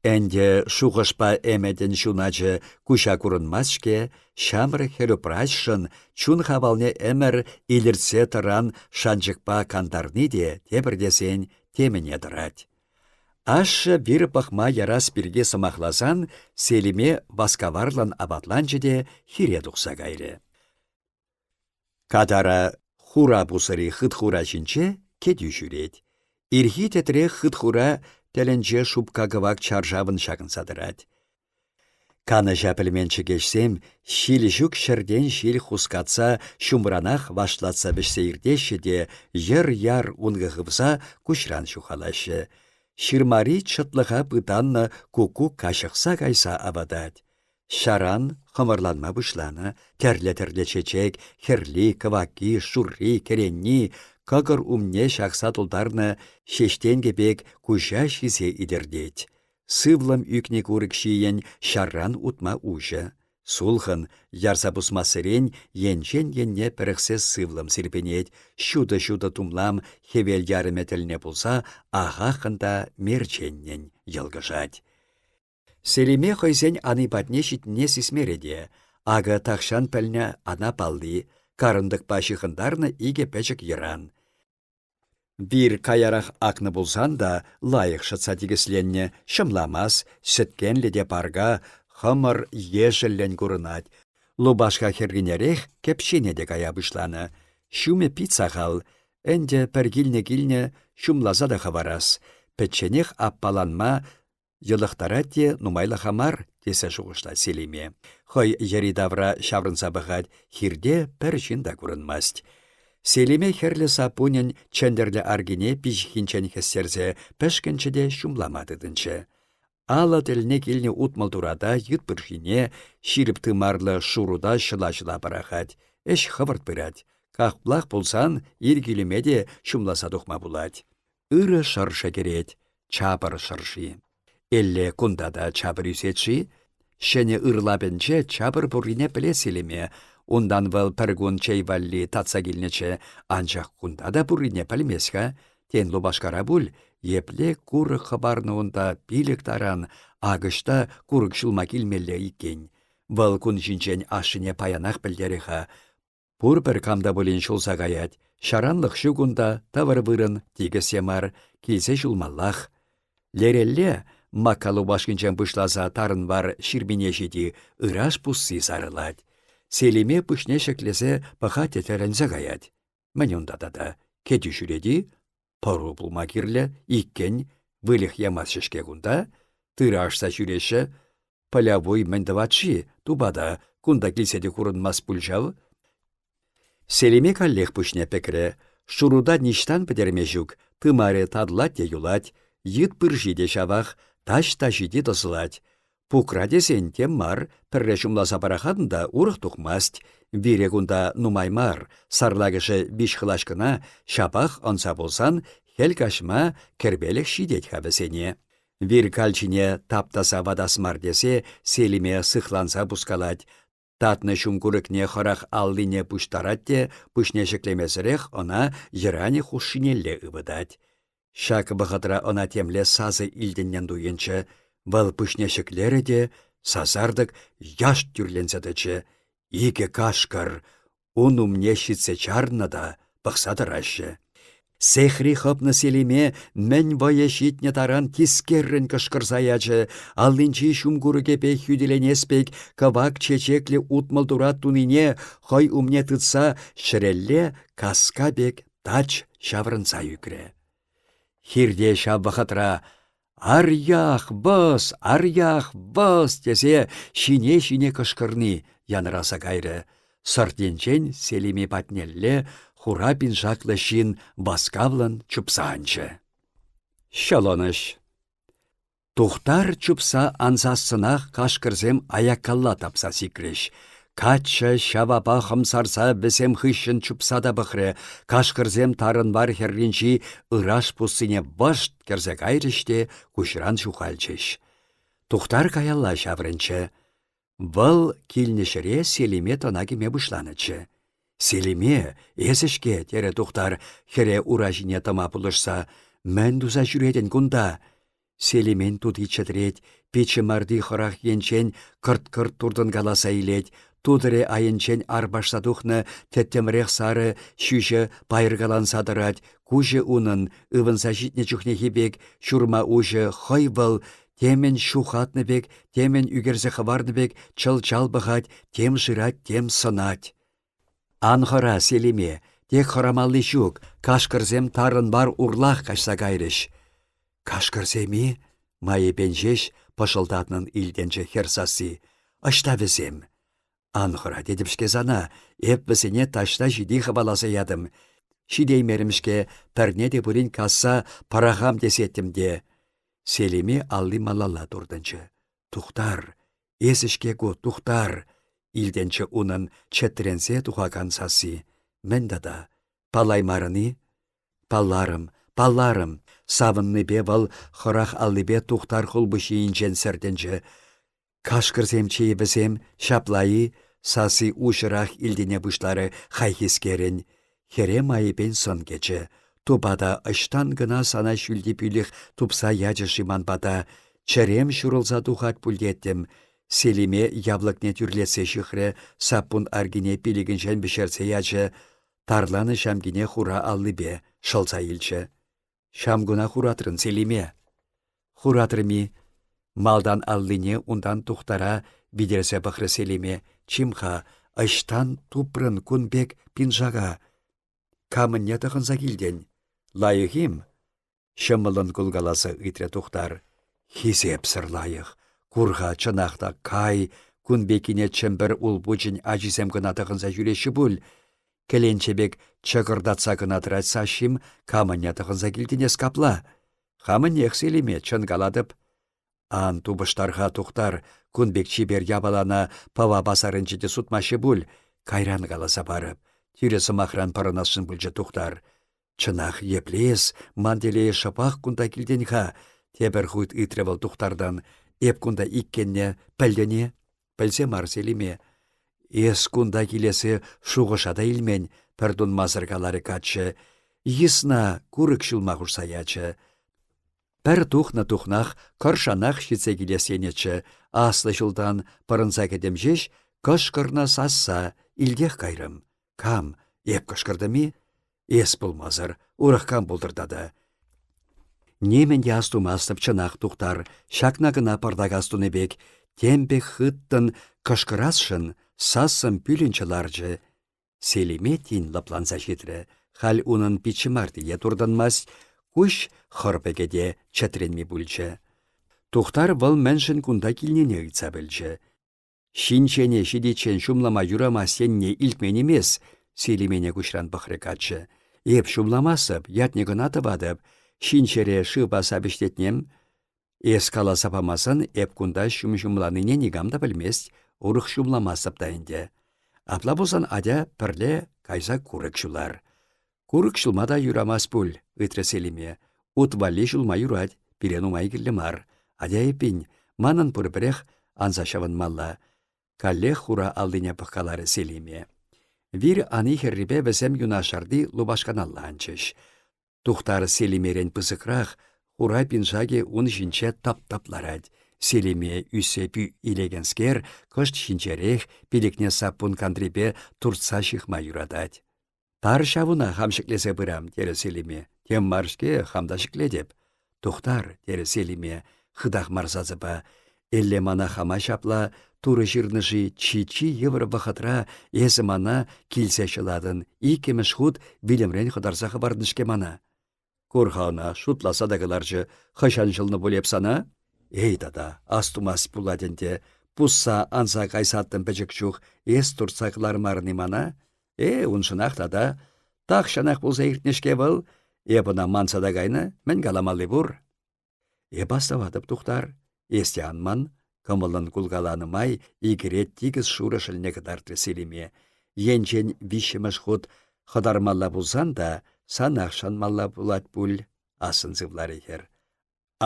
Ӗнтӗ шухӑшпа ӗмӗтӗн ҫуначӗ куҫа курӑнмасть-ҫке, ҫамрӑк хӗрупраҫшӑн чун хавалне ӗмӗр илӗртсе тӑран шанчӑкпа кантарни те тепӗр тесен темӗне тӑрать. Ашшӗ вир пӑхма ярас пирки сӑмахласан Селиме васкаварлӑн апатланчӗ те хире тухса кайрӗ. Катара хура пусӑри хытхура ҫинче кӗтӳ ҫӳрет. Ирхи тӗтре хытхура тӗлӗнче шупка кӑвак чаршавӑн ҫакӑнса тӑрать. Канӑҫа пӗлмен чӗкеҫсем ҫил ҫук ҫӗртен ҫил хускатса ҫумранах вашлатса вӗҫсе иртеҫҫӗ те йӑр-яр ункӑ хывса куҫран ҫухалаҫҫӗ. Ҫырмари чӑтлӑха пытаннӑ куккук каҫӑхса кайса авӑтать. Ҫаран хӑмӑрланма пуҫланӑ, тӗрлӗ-тӗрлӗ чечек, хӗрли, кӑвакки, шурри, кӗренни, кӑкӑр умне ҫакса тултарнӑ ҫеҫтенкӗ пек куҫа ҫисе илӗртет. Сывлӑм ӳкнӗ курӑк ҫийӗн ҫарран утма уҫӑ. Сулхӑн, ярса пусмассерен енчен енне пӗрӗхсе сывлӑм сирпӗнет, ҫутӑ-ҫутӑ тумлам хӗвел ярӑмӗ тӗлне пулса ахаххӑн та мерченнӗн йӑлкӑшать. Селиме хӑйсен ани патне ҫитнине сисмерӗ те. Акӑ тахҫан пӗлнӗ ана палли, карӑнтӑкпа ҫыхӑнтарнӑ икӗ пӗчӗк йӑран. Вир каярах акнӑ пулсан та лайӑх шӑтса тикӗсленнӗ, ҫӑмламас, сӗткенлӗ те парка, хӑмӑр ешӗллӗн курӑнать. Лупашка хӗрринерех кӗпҫене те кая пуҫланӑ. Ҫумӗ пит сахал. Ӗнтӗ пӗр килнӗ-килнӗ ҫумласа та хӑварас. Пӗчченех аппаланма Йӑлӑхтарать те нумайлӑха мар, тесе шухӑшлать Селиме. Хӑй йӗри-тавра ҫаврӑнса пӑхать, хирте пӗр ҫын та курӑнмасть. Селиме хӗрлӗ саппунӗн чӗнтӗрлӗ аркине пиҫиххинчен хӗстерсе пӗшкӗнчӗ те ҫумлама тытӑнчӗ. Алӑ тӗлне килнӗ 60 турата йыт пыршине, ҫирӗп тымарлӑ шурута ҫӑла-ҫӑла пӑрахать. Ӗҫ хӑвӑрт пырать. Каплах пулсан ир килӗме те ҫумласа тухма пулать. Ырӑ шӑршӑ кӗрет, чапӑр шӑрши. Элле кунта та чапӑр ӳсет-ши? Ҫӗнӗ ырлапӗнче чапӑр пуррине пӗлес илеме. Унтан вӑл пӗркун чей валли татса килнӗччӗ, анчах кунта та пуррине пӗлмест-ха. Тен, лупашкара пуль, епле курӑк хӑпарнӑ унта пилӗк таран, акӑҫта курӑк ҫулма килмелле иккен. Вӑл кун ҫинчен ашшӗне паянах пӗлтерӗ-ха. Пурпӗр кам та пулин ҫулса каять. Ҫаранлӑх ҫук унта, тӑвӑр вырӑн, тикӗс те мар, килсе ҫулмаллах. Лерелле, Макка лупашкинчен пуҫласа Тарӑнвар ҫырмине ҫити ыраш пусси сарӑлать. Селиме пуҫне ҫӗклесе пӑхать те тӗлӗнсе каять. Мӗн унта тата? Кӗтӳ ҫӳрет-и? Пӑру пулма кирлӗ, иккен, выльӑх ямаҫҫӗ-ҫке кунта. Тырӑ ашса ҫӳреҫҫӗ. Пӑлявуй мӗн тӑвать-ши, тупата, кунта килсе те курӑнмасть пуль ҫав. Селиме каллех пуҫне пӗкрӗ. Шурута ниҫтан пӗтерме ҫук, тымарӗ татӑлать те юлать, йыт пырши те ҫавах, таҫта ҫити тӑсӑлать. Пукра тесен тем мар, пӗрре ҫумласа пӑрахатӑн та урӑх тухмасть. Вире кунта нумай мар, сарлакӑшӗ виҫ хӑлаҫ кӑна, ҫапах ӑнса пулсан хӗл каҫма кӗрпелӗх ҫитет-ха вӗсене. Вир калчине таптаса ватас мар тесе Селиме сыхланса пускалать, Татнӑ ҫумкурӑкне хӑрах аллине пуҫтарать те пуҫне ҫӗклемесӗрех ӑна йӑранӗ хушшинелле ывӑтать. Ҫак вӑхӑтра ӑна темле сасӑ илтӗннӗн туйӑнчӗ. Вӑл пуҫне ҫӗклерӗ те сасартӑк яшт тӳрленсе тӑчӗ. Икӗ кашкӑр ун умне ҫитсе чарнӑ та пӑхса тӑраҫҫӗ. Сехри хӑпнӑ Селиме мӗн вӑйӗ ҫитнӗ таран тискеррӗн кӑшкӑрса ячӗ, аллинчи ҫумкурӑкӗпе хӳтӗленес пек кӑвак чечеклӗ 60 турат тунине хӑй умне тытса ҫӗрелле каска пек тач ҫаврӑнса ӳкрӗ. Хирте ҫав вӑхӑтра «Арьях, бӑс! Арьях, бӑс!» тесе ҫине-ҫине кӑшкӑрни янӑраса кайрӗ. Сӑрт енчен Селиме патнелле хура пиншаклӑ ҫын васкавлӑн чупса анчӗ. Ҫӑлӑнӑҫ. Тухтар чупса ансассӑнах кашкӑрсем аяккалла тапса сикрӗҫ. Каччӑ ҫавапа хӑмсарса вӗсем хыҫҫӑн чупса та пӑхрӗ, кашкӑрсем тарӑн вар хӗрринчи ыраш пуссине вӑшт кӗрсе кайрӗҫ те куҫран ҫухалчӗҫ. Тухтар каялла ҫаврӑнчӗ. Вӑл килнӗ ҫӗре Селиме тӑна кӗме пуҫланӑччӗ. «Селиме, эсӗ-ҫке», — терӗ Тухтар хӗре ура ҫине тӑма пулӑшса. «Мӗн туса ҫӳретӗн кунта?» Селимен тути чӗтрет, пичӗ-марти хӑрах енчен кӑрт-кӑрт туртӑнкаласа илет, тутӑрӗ айӗнчен арпашса тухнӑ тӗттӗмрех сарӑ ҫӳҫӗ пайӑркаланса тӑрать, куҫӗ унӑн, ывӑнса ҫитнӗ чухнехи пек, ҫурма уҫӑ, хӑй вӑл темӗн ҫухатнӑ пек, темӗн ӳкерсе хӑварнӑ пек чӑл-чал пӑхать, тем шырать, тем сӑнать. Ан хӑра, Селиме, тек хӑрамалли ҫук, кашкӑрсем тарӑн вар урлах каҫса кайрӗҫ. Кашкӑрсем-и? майӗпен ҫеҫ пӑшӑлтатнӑн илтӗнчӗ хӗр сасси. Ӑҫта вӗсем? Ан хӑра тетӗп-ҫке сана, эп вӗсене таҫта ҫити хӑваласа ятӑм. Ҫитеймерӗм-ҫке, пӗрне те пулин касса пӑрахам тесеттӗм те. Селиме алли малалла туртӑнчӗ. Тухтар, эсӗ-ҫке ку, Тухтар! илтӗнчӗ унӑн чӗтренсе тухакан сасси. Мӗн тата? Паллаймарӑн-и? Палларӑм, палларӑм, савӑннипе вӑл хӑрах аллипе Тухтар хулпуҫҫийӗнчен сӗртӗнчӗ. Кашкӑрсем чее вӗсем, ҫапла-и? Сасси уҫӑрах илтӗне пуҫларӗ хайхискерӗн. Хӗре майӗпен сӑн кӗчӗ. Тупата ӑҫтан кӑна сана ҫӳлти пӳлӗх тупса ячӗ-ши ман пата? Чӗрем ҫурӑлса тухать пуль теттӗм. Селиме явлӑкне тӳрлетсе ҫыхрӗ, саппун аркине пилӗкӗнчен вӗҫерсе ячӗ, тарланӑ ҫамкине хура аллипе шӑлса илчӗ. Ҫамкуна хуратрӑн, Селиме. Хуратрӑм-и? Малтан аллине унтан тухтара витерсе пӑхрӗ Селиме. Чим-ха, ӑҫтан тупрӑн кун пек пиншака? Камӑнне тӑхӑнса килтӗн? Лайӑх-им? Ҫӑмӑллӑн кулкаласа ыйтрӗ Тухтар. Хисепсӗр лайӑх. Кур-ха, чӑнах та, кай, кун пеккине Чӗмпӗр улпучӗн ачисем кӑна тӑхӑнса ҫӳреҫҫӗ пуль. Кӗленче пек чӑкӑртатса кӑна тӑрать Саҫҫим, камӑнне тӑхӑнса килтӗн эс капла? Хамӑннех Селиме, чӑн калатӑп. Ан тупӑштар-ха, Тухтар, кун пек чипер япалана Пӑва пасарӗнче те сутмаҫҫӗ пуль. Кайран каласа парӑп. Тӳрӗ сӑмахран пӑрӑнасшӑн пулчӗ Тухтар. Чӑнах, епле эс, ман телее шӑпах кунта килтӗн-ха, тепӗр хут ыйтрӗ вӑл Тухтартан. Эп кунта иккенне пӗлтӗн-и? Пӗлсе мар Селиме. Эс кунта килесе шухӑша та илмен, пӗр тунмасӑр каларӗ каччӑ. Йысна курӑк ҫулма хушса ячӗ. Пӗр тухнӑ-тухнах кӑршанах ҫитсе килес тенӗччӗ, аслӑ ҫултан пӑрӑнса кӗтӗм ҫеҫ, кӑшкӑрнӑ сасса илтех кайрӑм. Кам? Эп кӑшкӑртӑм-и? Эс пулмасӑр, урӑх кам пултӑр тата? Нимӗн те астумастӑп чӑнах, Тухтар, ҫакна кӑна пӑртак астунӑ пек, тем пек хыттӑн кӑшкӑрасшӑн сассӑм пӳлӗнчӗ ларчӗ. Селиме тин лӑпланса ҫитрӗ. Халь унӑн пиччӗмартие туртӑнмасть, куҫ хӑрпӑкӗ те чӗтренми пулчӗ. Тухтар вӑл мӗншӗн кунта килнине ыйтса пӗлчӗ. Ҫинҫене ҫитиччен ҫумлама юрамасть енне илтмен-им эс? Селимене куҫран пӑхрӗ каччӑ. Эп ҫумламастӑп, ятне кӑна тӑватӑп. Ҫинҫере шывпа сапӗҫтетнем. Эс каласа памасан эп кунта ҫум ҫумланине никам та пӗлмест, урӑх ҫумламастӑп та ӗнтӗ. Апла пулсан атя пӗрле кайса курӑк ҫулар. Курӑк ҫулма та юрамасть пуль, ыйтрӗ Селиме. Ут валли ҫулма юрать, пире нумай кирлӗ мар. Атя эппин, манӑн пурпӗрех анса ҫӑвӑнмалла. Каллех хура аллине пӑхкаларӗ Селиме. Вир ани хӗррипе вӗсем юнашарти лупашканалла анчӗҫ. Тухтар Селимерен пысӑкрах, хура пиншакӗ ун ҫинче тӑп-тӑп ларать. Селиме ӳссе пӳ илекенскер кӑшт ҫинҫерех пилӗкне саппун кантрипе туртса ҫыхма юратать. Тар ҫавуна хам ҫӗклесе пырам, терӗ Селиме. Тем мар-ҫке, хам та ҫӗклетӗп. Тухтар, терӗ Селиме, хытах мар сасӑпа. Элле мана хама ҫапла Турӑ ҫырнӑ-ши чи-чи йывӑр вӑхӑтра эсӗ мана килсе ҫӑлатӑн, иккӗмӗш хут вилӗмрен хӑтарса хӑварнӑ-ҫке мана. Кур-ха ӑна, шутласа та кӑларчӗ. Хӑҫан ҫӑлнӑ пуль эп сана? Эй тата, астумасть пулать ӗнтӗ. Пусса анса кайсаттӑм пӗчӗк чух, эс туртса кӑлармарӑн-и мана? Э, уншӑнах тата. Тахҫанах пулса иртнӗ-ҫке вӑл. Эп ӑна манса та кайнӑ, мӗн каламалли пур? Эп астӑватӑп, Тухтар. Эс те ан ман, кӑмӑллӑн кулкаланӑ май икӗрет тикӗс шурӑ шӑлне кӑтартрӗ Селиме. Енчен виҫҫӗмӗш хут хӑтармалла пулсан та санах шанмалла пулать пуль, ассӑн сывларӗ хӗр.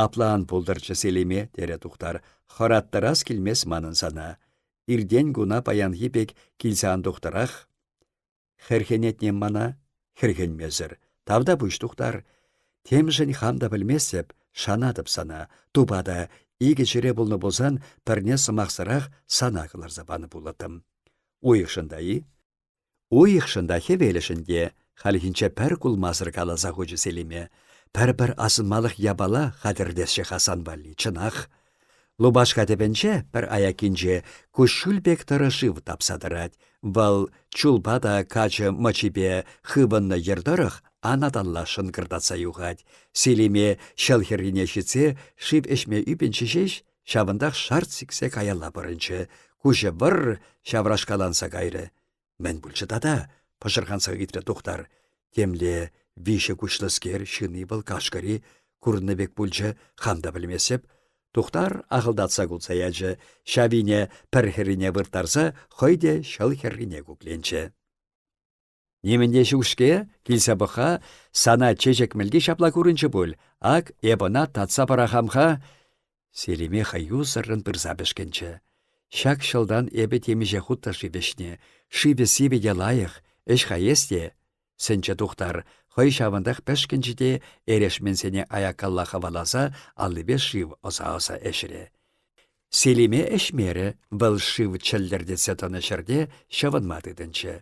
Апла ан пултӑрччӗ Селиме, терӗ Тухтар. Хӑраттарас килмест манӑн сана. Иртен куна паянхи пек килсе ан тухтӑрах. Хӗрхенетне мана? Хӗрхенмесӗр. Тавтапуҫ, Тухтар. Темшӗн хам та пӗлместӗп. Шанатӑп сана, тупата, икӗ чӗре пулнӑ пулсан пӗрне сӑмахсӑрах сана кӑларса панӑ пулӑттӑм. Уйӑхшӑн та-и? Уйӑхшӑн та, хӗвелшӗн те, хальхинче пӗр кулмасӑр каласа хучӗ Селиме. Пӗр-пӗр асӑнмалӑх япала хатӗрлесчӗ-ха сан валли, чӑнах. Лупашка тӗпӗнче, пӗр аяккинче, куҫҫуль пек тӑрӑ шыв тапса тӑрать. Вӑл чулпа та качӑ мӑчипе хывӑннӑ йӗр тӑрӑх анаталла шӑнкӑртатса юхать. Селиме ҫӑл хӗррине ҫитсе шыв ӗҫме ӳпӗнчӗ ҫеҫ, ҫавӑнтах шарт сиксе каялла пӑрӑнчӗ. Куҫӗ вӑр-р ҫаврашкаланса кайрӗ. Мӗн пулчӗ тата? пӑшӑрханса ыйтрӗ Тухтар. Темле виҫӗ куҫлӑскер ҫын-и вӑл кашкӑр-и, курӑннӑ пек пулчӗ, хам та пӗлместӗп. Тухтар ахӑлтатса кулса ячӗ, ҫавине пӗр хӗррине вырттарса хӑй те ҫӑл хӗррине кукленчӗ. Нимӗн те ҫук-ҫке, килсе пӑх-ха, сана чечек мӗлки ҫапла курӑнчӗ пуль, ак эп ӑна татса пӑрахам-ха. Селиме хӑюсӑррӑн пырса пӗшкӗнчӗ. Ҫак ҫӑлтан эпӗ темиҫе хут та шыв ӗҫнӗ. Шывӗ сивӗ те лайӑх, ӗҫ-ха эс те, сӗнчӗ Тухтар. Хӑй ҫавӑнтах пӗшкӗнчӗ те эрешменсене аяккалла хӑваласа аллипе шыв ӑса-ӑса ӗҫрӗ. Селиме ӗҫмерӗ, вӑл шыв чӗлтӗртетсе тӑнӑ ҫӗрте ҫӑвӑнма тытӑнчӗ.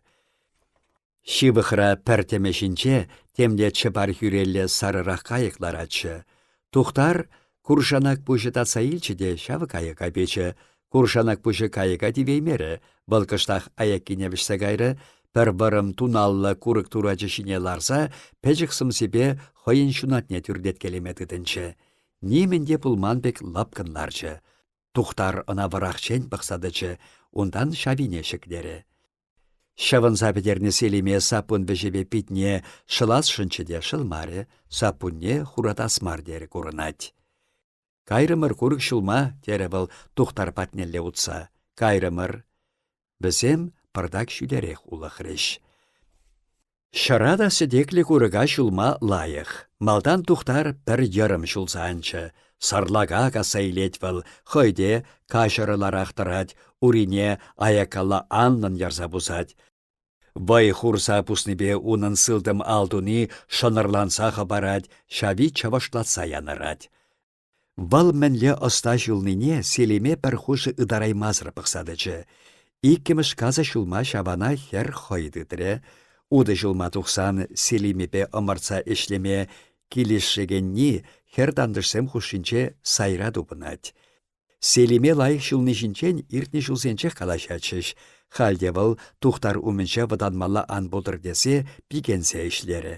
Ҫывӑхра пӗр тӗмӗ ҫинче темле чӑпар хӳреллӗ сарӑрах кайӑк ларатчӗ. Тухтар куршанак пуҫӗ татса илчӗ те ҫав кайӑка печӗ. Куршанак пуҫӗ кайӑка тивеймерӗ, вӑл кӑштах аяккине вӗҫсе кайрӗ, пӗр вӑрӑм туналлӑ курӑк турачӗ ҫине ларса пӗчӗк сӑмсипе хӑйӗн ҫунатне тӳрлеткелеме тытӑнчӗ. Нимӗн те пулман пек лӑпкӑн ларчӗ. Тухтар ӑна вӑрахчен пӑхса тӑчӗ, унтан ҫавине ҫӗклерӗ. Ҫӑвӑнса пӗтернӗ Селиме саппун вӗҫӗпе питне шӑласшӑнччӗ те шӑлмарӗ, саппунне хуратас мар терӗ курӑнать. «Кайрӑмӑр курӑк ҫулма», терӗ вӑл Тухтар патнелле утса. «Кайрӑмӑр». Вӗсем пӑртак ҫӳлерех улӑхрӗҫ. Ҫӑра та сӗтеклӗ курӑка ҫулма лайӑх. Малтан Тухтар пӗр йӑрӑм ҫулса анчӗ. Сарлака касса илет вӑл, хӑй те каҫӑрӑларах тӑрать, урине аяккалла анлӑн ярса пусать. Вӑй хурса пуснипе унӑн сылтӑм ал туни шӑнӑрланса хӑпарать, ҫави чӑвӑшлатса янӑрать. Вӑл мӗнле ӑста ҫулнине Селиме пӗр хушӑ ытараймасӑр пӑхса тӑчӗ. Иккӗмӗш касӑ ҫулма ҫавана хӗр хӑй тытрӗ. Утӑ ҫулма тухсан Селимепе ӑмӑртса ӗҫлеме килӗшекенни хӗр тантӑшсем хушшинче сайра тупӑнать. Селиме лайӑх ҫулни ҫинчен иртнӗ ҫулсенчех калаҫатчӗҫ. Халь те вӑл Тухтар умӗнче вӑтанмалла ан пултӑр тесе пикенсе ӗҫлерӗ.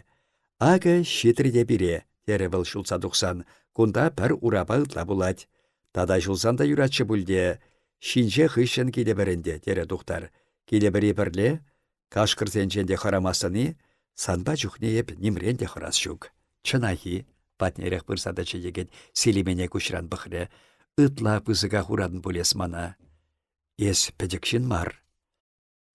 Акӑ ҫитрӗ те пире, терӗ вӑл ҫулса тухсан. Кунта пӗр урапа ытла пулать. Тата ҫулсан та юратчӗ пуль те. Ҫинҫе хыҫҫӑн килӗпӗр ӗнтӗ, терӗ Тухтар. Килӗпӗр-и пӗрле? Кашкӑрсенчен те хӑрамастӑн-и? Санпа чухне эп нимрен те хӑрас ҫук. Чӑнах-и? патнерех пырса тӑчӗ йӗкӗт, Селимене куҫран пӑхрӗ. Ытла пысӑка хуратӑн пуль эс мана. Эс пӗчӗк ҫын мар.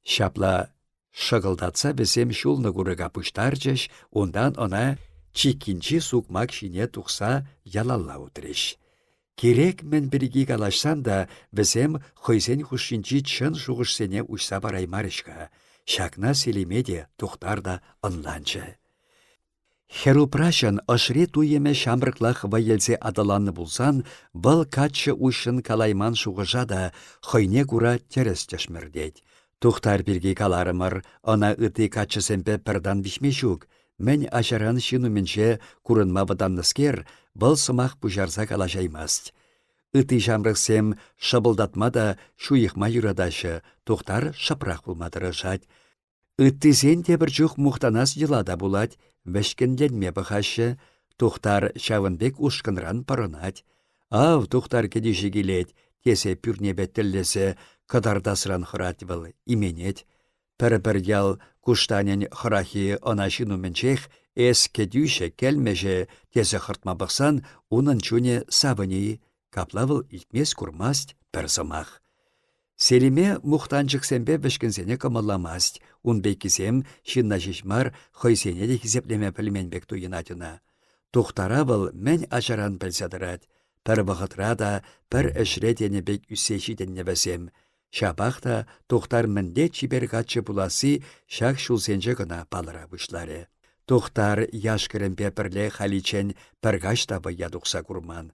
Ҫапла шӑкӑлтатса вӗсем ҫулнӑ курӑка пуҫтарчӗҫ, унтан ӑна чиккинчи сукмак ҫине тухса ялалла утрӗҫ. Кирек мӗн пирки калаҫсан та вӗсем хӑйсен хушшинчи чӑн шухӑшсене уҫса параймарӗҫ-ха. Ҫакна Селиме те, Тухтар та ӑнланчӗ. Хӗрупраҫӑн ӑшри туйӑмӗ ҫамрӑклах вӑй илсе аталаннӑ пулсан вӑл каччӑ уҫҫӑн калайман шухӑша та хӑйне кура тӗрӗс тӗшмӗртет. Тухтар пирки каларӑмӑр, ӑна ытти каччӑсемпе пӗр тан виҫме ҫук. Мӗн ачаран ҫын умӗнче курӑнма вӑтаннӑскер, вӑл сӑмах пуҫарса калаҫаймасть. Ытти ҫамрӑксем шӑпӑлтатма та ҫуйӑхма юратаҫҫӗ, Тухтар шӑпрах пулма тӑрӑшать. Ыттисен тепӗр чух мухтанас йӑла та пулать, вӗҫкӗнленме пӑхаҫҫӗ. Тухтар ҫавӑн пек ушкӑнран пӑрӑнать. Ав, Тухтар кӗтӳҫӗ килет, тесе пӳрнепе тӗллесе кӑтартасран хӑрать вӑл, именет. Пӗр-пӗр ял куштанӗн хӑраххи ӑна ҫын умӗнчех «эс кӗтӳҫӗ, кӗлмӗҫӗ» тесе хӑртма пӑхсан унӑн чунӗ савӑнӗ-и? Капла вӑл илтмест-курмасть пӗр сӑмах. Селиме мухтанчӑксемпе вӗҫкӗнсене кӑмӑлламасть, ун пеккисем ҫынна ҫеҫ мар, хӑйсене те хисеплеме пӗлмен пек туйӑнать ӑна. Тухтара вӑл мӗн ачаран пӗлсе тӑрать. Пӗр вӑхӑтра та пӗр ӗҫре тенӗ пек ӳссе ҫитӗннӗ вӗсем. Ҫапах та Тухтар мӗнле чипер каччӑ пуласси ҫак ҫулсенче кӑна палӑра пуҫларӗ. Тухтар яш-кӗрӗмпе пӗрле халиччен пӗр каҫ та вӑййа тухса курман.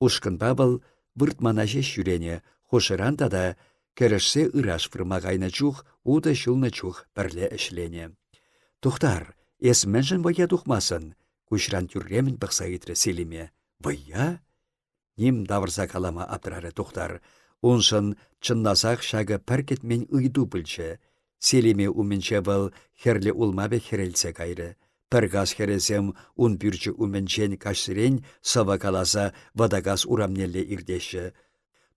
Ушкӑнпа вӑл выртмана ҫеҫ ҫӳренӗ, хушӑран тата кӗрӗшсе ыраш вырма кайнӑ чух, утӑ ҫулнӑ чух пӗрле ӗҫленӗ. Тухтар, эс мӗншӗн вӑййа тухмасӑн? куҫран тӳрремӗн пӑхса ыйтрӗ Селиме. Вӑййа? Ним тавӑрса калама аптрарӗ Тухтар. Уншӑн чӑнласах ҫакӑ пӗр кӗтмен ыйту пулчӗ. Селиме умӗнче вӑл хӗрлӗ улма пек хӗрелсе кайрӗ. Пӗр кас хӗрӗсем ун пӳрчӗ умӗнчен каҫсерен сӑвӑ каласа Вӑтакас урамнелле иртеҫҫӗ.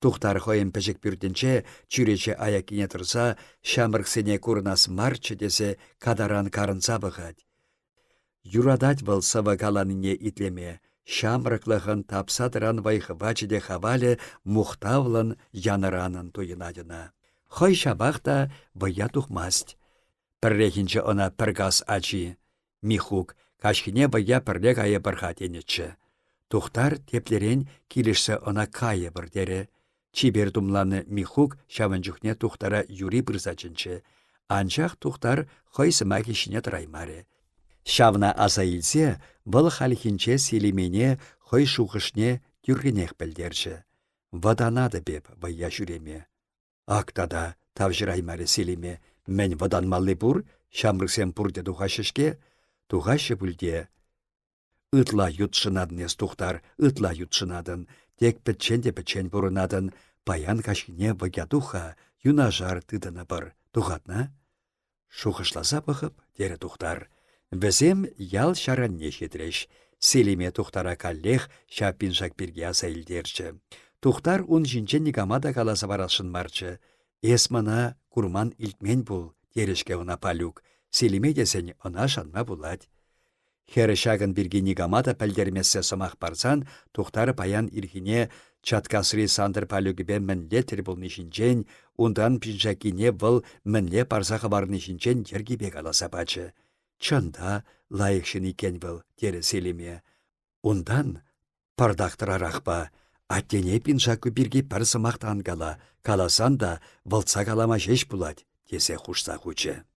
Тухтар хӑйӗн пӗчӗк пӳртӗнче чӳрече аяккине тӑрса ҫамрӑксене курӑнас марччӗ тесе катаран карӑнса пӑхать. Юратать вӑл сӑвӑ каланине итлеме, ҫамрӑклӑхӑн тапса тӑран вӑй-хӑвачӗ те хавалӗ мухтавлӑн янӑранӑн туйӑнать ӑна. Хӑй ҫапах та вӑййа тухмасть. Пӗррехинче ӑна пӗр кас ачи, Михук, каҫхине вӑййа пӗрле кайӑпӑр-ха тенӗччӗ. Тухтар теплерен килӗшсе ӑна кайӑпӑр терӗ. Чипер тумланнӑ Михук ҫавӑн чухне Тухтара юри пырса чӗнчӗ. Анчах Тухтар хӑй сӑмахӗ ҫине тӑраймарӗ. Ҫавна аса илсе вӑл хальхинче Селимене хӑй шухӑшне тӳррӗнех пӗлтерчӗ. Вӑтанатӑп эп вӑййа ҫӳреме. Ак тата, тавҫӑраймарӗ Селиме, мӗн вӑтанмалли пур, ҫамрӑксем пурте тухаҫҫӗ-ҫке. Тухаҫҫӗ пуль те. Ытла ютшӑнатӑн эс, Тухтар, ытла ютшӑнатӑн. Тек пӗччен те пӗччен пурӑнатӑн. Паян каҫхине вӑййа тух-ха, юнашар тытӑнӑпӑр. Тухатна? Шухӑшласа пӑхӑп, терӗ Тухтар. Вӗсем ял ҫаранне ҫитрӗҫ. Селиме Тухтара каллех ҫав пиншак пирки аса илтерчӗ. Тухтар ун ҫинчен никама та каласа парасшӑн марччӗ. Эс мана курман-илтмен пул, терӗ-ҫке ӑна Палюк. Селиме тесен ӑна шанма пулать. Хӗр ҫакӑн пирки никама та пӗлтермессе сӑмах парсан Тухтар паян ирхине Чаткасри Сантӑр Палюкӗпе мӗнле тӗл пулни ҫинчен, унтан пиншаккине вӑл мӗнле парса хӑварни ҫинчен йӗркипе каласа пачӗ. Чӑн та, лайӑх ҫын иккен вӑл, терӗ Селиме. Унтан пӑртак тӑрарахпа аттене пиншакку пирки пӗр сӑмах та ан кала, каласан та вӑлтса калама ҫеҫ пулать, тесе хушса хучӗ.